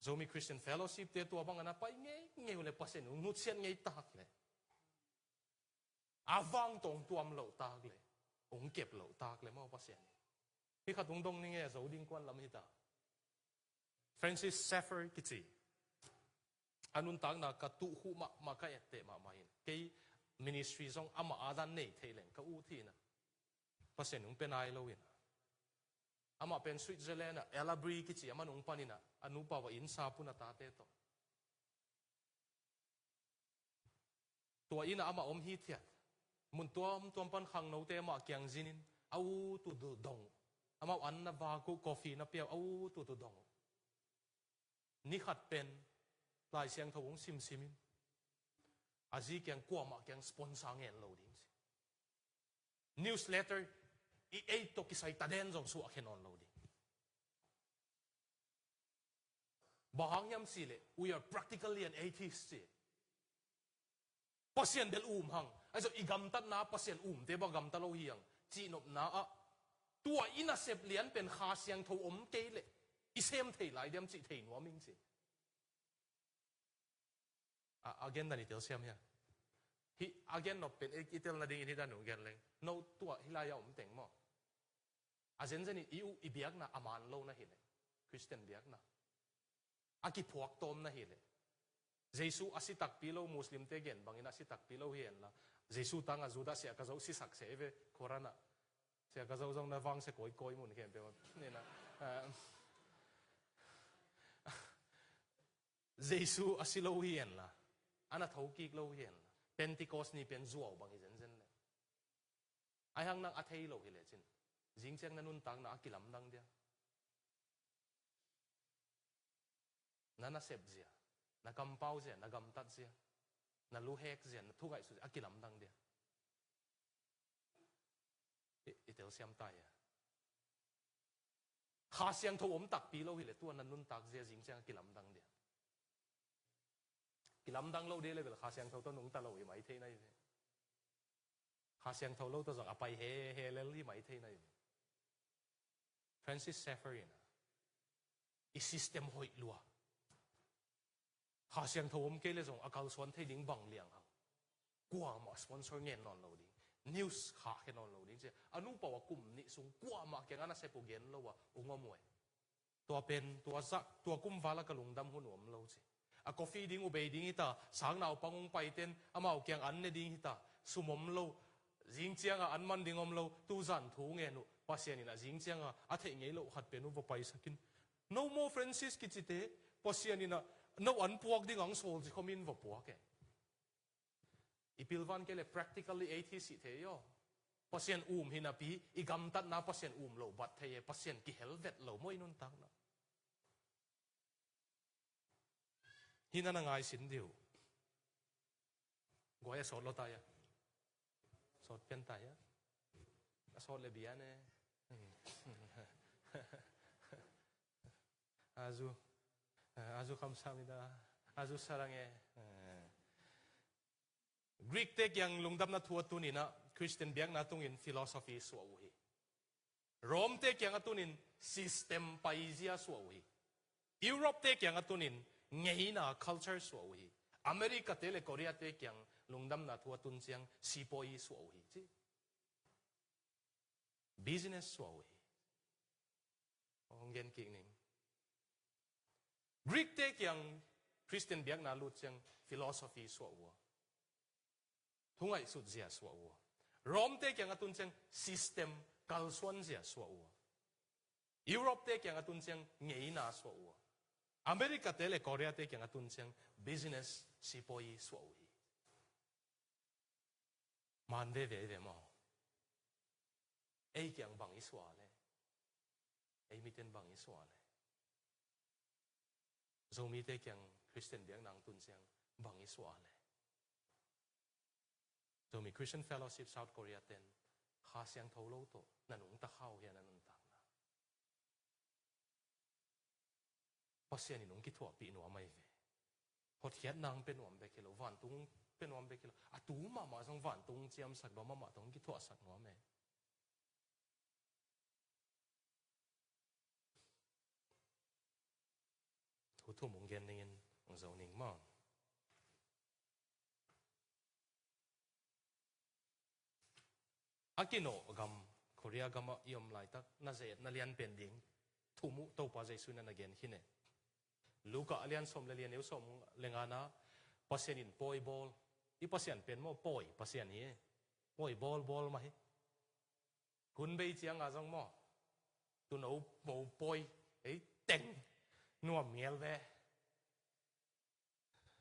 Zomi Christian Fellowship te tua bang a na pai ngeingei uh le Pasian in hong nusiat ngei tak le. A vang tawh hong tuam loh tak le. Hong kep loh tak le maw Pasian in. Hih khat hong dong ning e, a zo ding kuan lam hi ta. Francis Schaeffer kici. A nuntakna ka tuh huh mahmah, ka etteh mahmah in. Kei ministry zong amah a dan nei thei leng ka ut hi na. Pasian hong pia nai lo in. Amah pen Switzerland ah Ellerbe kici a man ung panin ah, a nupa uh a inn sap un a tate tawh. Tua inn ah amah om hithiat. Mun tuamtuam pan khangnote amah kiang zinin a ut uh dong uh. Amau an na vak uh, coffee na pia uh, a ut uh dong uh. Ni khat pen Lai Siangtho hong simsimin a zi kiang kuamah kiang sponsor ngen lo ding ci. Newsletter i ei tawh kisai taden zong suahkhia nawn lo ding. Bang hang hiam cih leh, "We are practically an atheist," ci. Pasian bel um hang. Ahi zong i gamtatna Pasian umte bang gamta lo hi hang. Cihnopna ah, tua i nasep lian pen Kha Siangtho om kei leh i sem thei lai diam cih thei nuam ing ci. A, a gen dan i telsiam hia? Hih a gen nop pen i, i tel nadingin hih dan uh gen leng. No tua hih lai-ah om teng maw? A zenzen in i uh i biakna a man lo na hi leh, Khristian biakna a kiphuak tawm na hi leh, Jesu a si takpi lo, Muslimte gen bangin a si takpi lo hi henla, Jesu tangah Judas sia ka zoh sisak sia i ve, Koran ah. Sia ka zoh zong na vangsia kawikawi mun khempeuh ah. Nena, ah, Jesu a si lo hi henla, a na thokik lo hi henla, Pentecost ni pen zuau bang hi zenzen leh. Ahi hang nang a thei lo hi lecin, zingciang na nuntakna a kilamdang dia? Na nasep zia, na kampau zia, na gamtat zia, na luhek zia, na thungaihsut zia a kilamdang dia? I, i telsiam ta hia? Kha Siangtho om takpi lo hi leh tua na nuntak zia zingciang a kilamdang dia? Kilamdang lo dia leh bel Kha Siangtho tawh nungta lo hi mai thei na hi ve. Kha Siangtho lo tawh zong a pai he, he lel hi mai thei na hi ve. Francis Schaeffer in ah, i system hoih lua. Kha Siangtho om kei leh zong a kalsuan thei ding bang liang hang. Kuamah sponsor ngen nawn lo ding. News khahkhia nawn lo ding ci. A nupa uh a kum nih sung kuamah kiang a nasep uh gen lo a ung om uh e. Tua pen, tua zah, tua kum val a ka lungdam hun uh om lo ci. A coffee ding uh bei ding hita, sang naupang ung paiten, amau kiang an ne ding hita, sum om lo, zingcianga an man ding om lo, tuzan thu ngen uh, Pasian in a zingcianga a theih ngei loh khat pen uh va paisakin. No maw Francis kicite, Pasian in a no an puak ding ang sawl ci khomin va puak e. I pilvan kei leh practically atheist hi thei aw. Pasian um hi napi, i gamtatna Pasian um lo bat thei e, Pasian kihel vet lo maw i nuntakna. Hih na na ngaisin dih uh. Guai a sawt lo ta hia? Sawt pian ta hia? A sawt le bia ne. Azu. Azu kamsahamnida. Azu sarange. Greek te kiang lungdamna thu a tuninah Khristian biakna tungin philosophy suah uh hi. Rome te kiang a tunin system paizia suah uh hi. Europe te kiang a tunin ngeina culture suah uh hi. America te le Korea te kiang lungdamna thu a tun ciang sipawi suah uh hi ci. Business suah uh hi. Hong gen kik ning. Greek te kiang Khristian biakna lut ciang philosophy suah uh a, thungaihsut zia suah uh a. Rome te kiang a tun ciang system kalsuan zia suah uh a. Europe te kiang a tun ciang ngeina suah uh a. America te le Korea te kiang a tun ciang business sipawi suah uh hi. Man veve ve maw? Ei kiang bang i suah le? Ei miten bang i suah le? Zomite kiang Khristian biakna tun ciang bang i suah le? Zomi Christian Fellowship South Korea ten Kha Siangtho lo tawh na nungta khau hia na nuntakna? Pasian in hong kithuahpih nuam ahi ve. Hotkhiatna hong pia nuam bek hi lo, vantung hong pia nuam bek hi lo, a tu mahmah zong vantung hong ciamsak nuam, amah tawh hong kithuahsak nuam e. Thu thum hong gen ningin hong zo ning maw? A kinawh gam, Korea gamah i om laitak na zet na lianpen ding thum uh Topa Jesu in a na gen khin e. Luka a lian sawm le lian, neu sawm le ngana, Pasian in pawi bawl. I Pasian pen maw pawi Pasian hi e. Pawi bawl bawl mah hi. Hun bei cianga zong maw, Tuuno mopawi ei teng nuam ngel ve.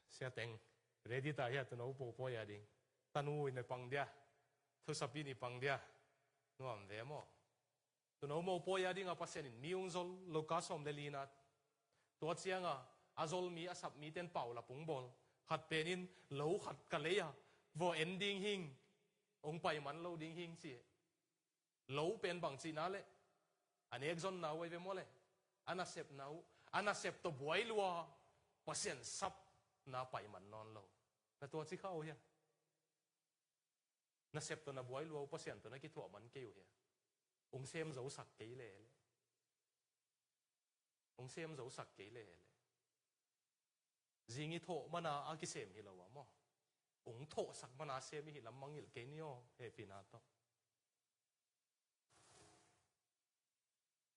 Sia teng ready ta hia tuuno mopawi a ding? Tanu in i pang dia, thusapi in i pang dia. Nuam ve maw? Tuuno mopawi a dinga Pasian in mi hong zol, Luka sawm le lina. Tua cianga a zol mi, a sap mite in paulap hong bawl. Khat pen in lo khat ka lei a, vua en ding hing, hong pai man lo ding hing ci. Lo pen bang cihna leh a nek zonna uh ahi ve maw le? A nasepna uh, a nasep tawh buai lua, Pasian sapna pai man nawn lo. Na tua ci kha uh hia? Nasep tawh na buai lua uh, Pasian tawh na kithuah man kei uh hia? Hong sem zosak kei lele. Hong sem zosak kei lele. Zing i thawh mana a kisem hi lo a maw? Hong thawhsak mana sem i hih lam mangngilh kei ni aw, hehpihna tawh.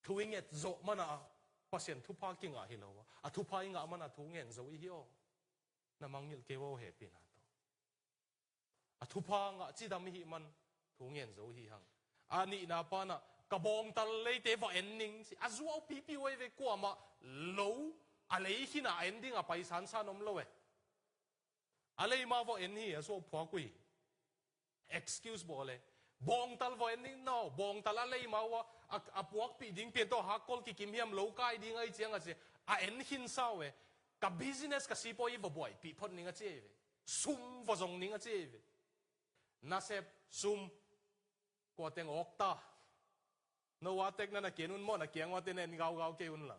Thu i nget zawh mana a Pasian thupha kingah hi lo a, a thupha i ngah mana thu ngen zo i hi aw. Na mangngilh kei uh aw, hehpihna tawh. A thupha ngah cidam i hih man thu ngen zo i hi hang. A nihna pana ka bawngtal leite va en ning ci. A zuau pipi uh ahi ve, kuamah lo a lei khinah a en dinga pai sansan om lo e. A lei ma va en hi, a zuau phuak uh hi. Excuse bawl e. Bawngtal va en ning, no, bawngtal a lei ma uh a, a, a puakpih ding pian tawh hakkol kikim hiam, lo kai ding ahi ciang a ci. A en khinsa uh e. Ka business ka sipawi hi, va buaipih phot ning a ci ahi ve. Sum va zong ning a ci ahi ve. Nasep, sum, kua teng awk ta? No a tek na na kian un maw, na kiang ua te na en gaugau kei un la.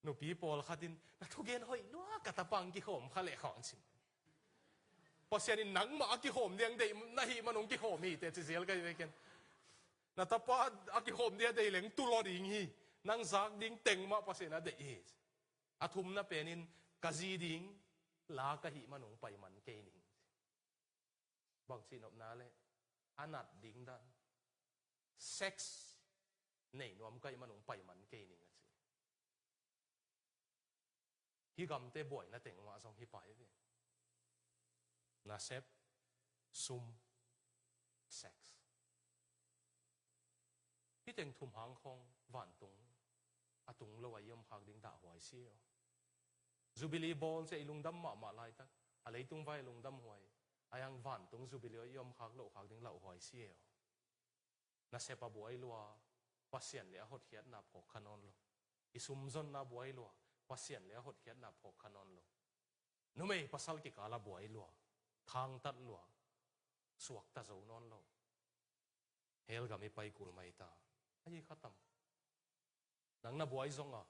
Nupi pawlkhat in, na thugen hoih lua, ka tapa hong kikhawm kha leh khawng cin. Pasian in nangmah a kikhawm diang deih na hih man hong kikhawm hi teh ci zel ka hi ve ken. Na tapa a kikhawm dia deih leng tu law ding hi. Nang zak ding teng mah Pasian a deih hi. A thumna pen in ka zi ding la ka hih man hong pai man kei ning. Bangci nopna le a nat ding dan, sex nei nuam ka hih man hong pai man kei ning a ci. Hih gamte buaina teng mah zong hi pai ve. Nasep, sum, sex. Hih teng thum hang khawng vantung a tung lo a i om khak ding dahhuai si aw. Jubilee bawl ciah i lungdam mahmah laitak, a leitung vai a lungdam huai, a hiang vantung Jubilee i om khak loh khak ding lauhuai si aw. Nasep a buai lua, Pasian le a hotkhiatna phawk kha nawn lo. I sumzonna buai lua, Pasian le a hotkhiatna phawk kha nawn lo. Numei pasal kikala buai lua, thangtat lua, suakta zo nawn lo. Hell gam i pai kul mai ta. A hi kha tam. Nang na buai zong a,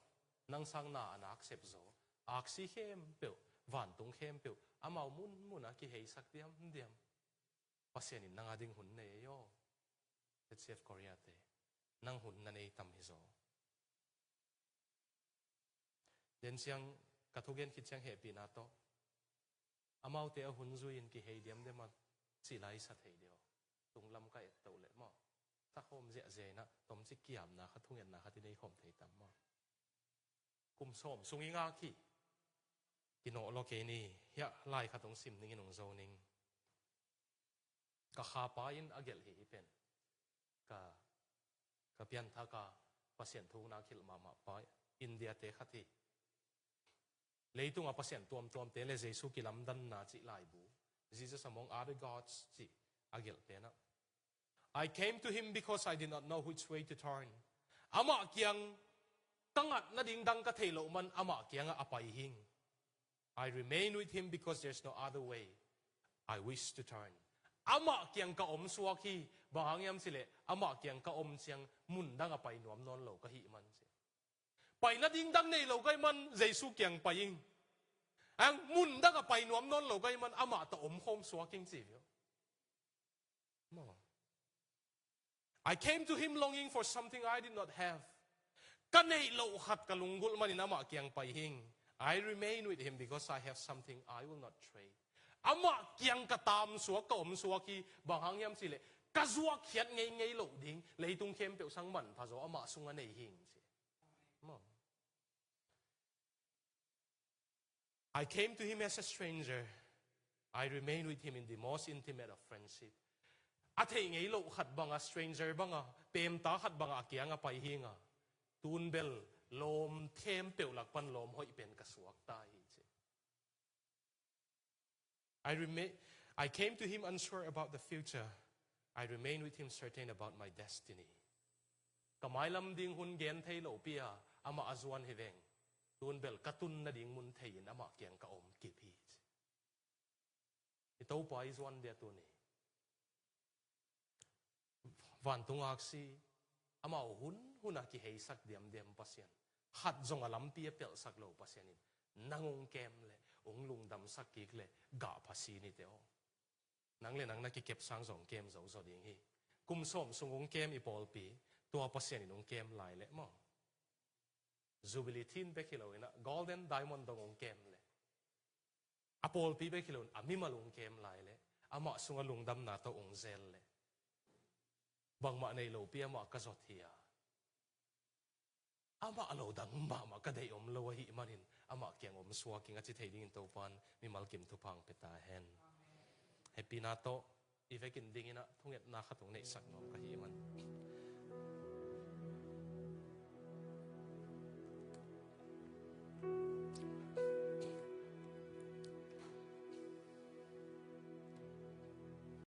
nang sang na a nak sep zaw, aksi khempeuh, vantung khempeuh, amau munmun a kiheisak diamdiam. Pasian in nang a ding hun nei ei aw. H C F Korea te, nang hun na nei tam hi zaw. Den ciang ka thugen khit ciang hehpihna tawh, amaute a hun zui-in kihei diamdiam a cih lai sa thei deuh. Tunglam ka et toh leh maw, sakhawm ziahziah inah tomcik kiamna kha, thungetna kha ti nei khawm thei tam maw? Kum sawm sung i ngak hi. Kinawh law kei ni. Hiah lai khat hong sim ning in hong zo ning. Ka khapa in a gelh hi, hih pen. Ka, ka pianthaka Pasian thu nak hilh mahmah pa, India te khat hi. Leitunga pasian tuamtuamte le Jesu kilamdanna cih laibu, Jesus Among Other Gods cih a gelh penah, "I came to him because I did not know which way to turn." Amah kiang ka ngat nading dang ka theih loh man amah kiangah a pai hing. "I remain with him because there's no other way I wish to turn." Amah kiang ka om suak hi, bang hang hiam cileh, amah kiang ka om ciang mun dang a pai nuam nawn lo ka hih man ci. Pai nading dang nei lo ka hih man, Jesu kiang pai ing. Ang mun dang a pai nuam nawn lo ka hih man, amah tawh omkhawm suak ing ci viau. Maw. "I came to him longing for something I did not have." Ka neih loh khat ka lunggulh manin amah kiang pai hing. "I remain with him because I have something I will not trade." Amah kiang ka tam suak, ka om suak hi, bang hang hiam cileh, ka zuak khiat ngeingei loh ding leitung khempeuh sang manpha zaw amah sungah nei hing ci. Maw. "I came to him as a stranger. I remain with him in the most intimate of friendship." A theih ngei loh khat banga, stranger banga, pemta khat banga a kianga pai hinga, tun bel lawm khempeuh lak pan lawm hoih pen ka suakta hi ci. I remain, I came to him unsure about the future. I remain with him certain about my destiny. Ka mailam ding hun gen thei lo pia, amah a zuan hi veng. Tun bel ka tun nading mun thei in amah kiang ka om kip hi ci. I Topa i zuan dia tuni. Vantung aksi, amau hun huna kiheisak diamdiam Pasian, khat zong a lampi a pelhsak lo Pasian in, nang ung kem le, ung lungdamsak kik le, gah phasi nite aw. Nang le nang na kikep sang zong kem zo zo ding hi. Kum sawm sung ung kem i pawlpi, tua Pasian in ung kem lai le maw. Jubilee thin bek hi lo ina, golden diamond dong ung kem le, a pawlpi bek hi lo in a mimal ung kem lai le, amah sunga lungdamna tawh ung zel le, bangmah nei lo pi amah ka zot hi a, amah lo dang mahmah ka deih om lo ahih manin amah kiang om suak ing a ci thei dingin Topan mimal kim thupha ong pia ta hen. Hehpihna tawh i vekin dingin a thungetna khat ong neihsak nuam ka hi man.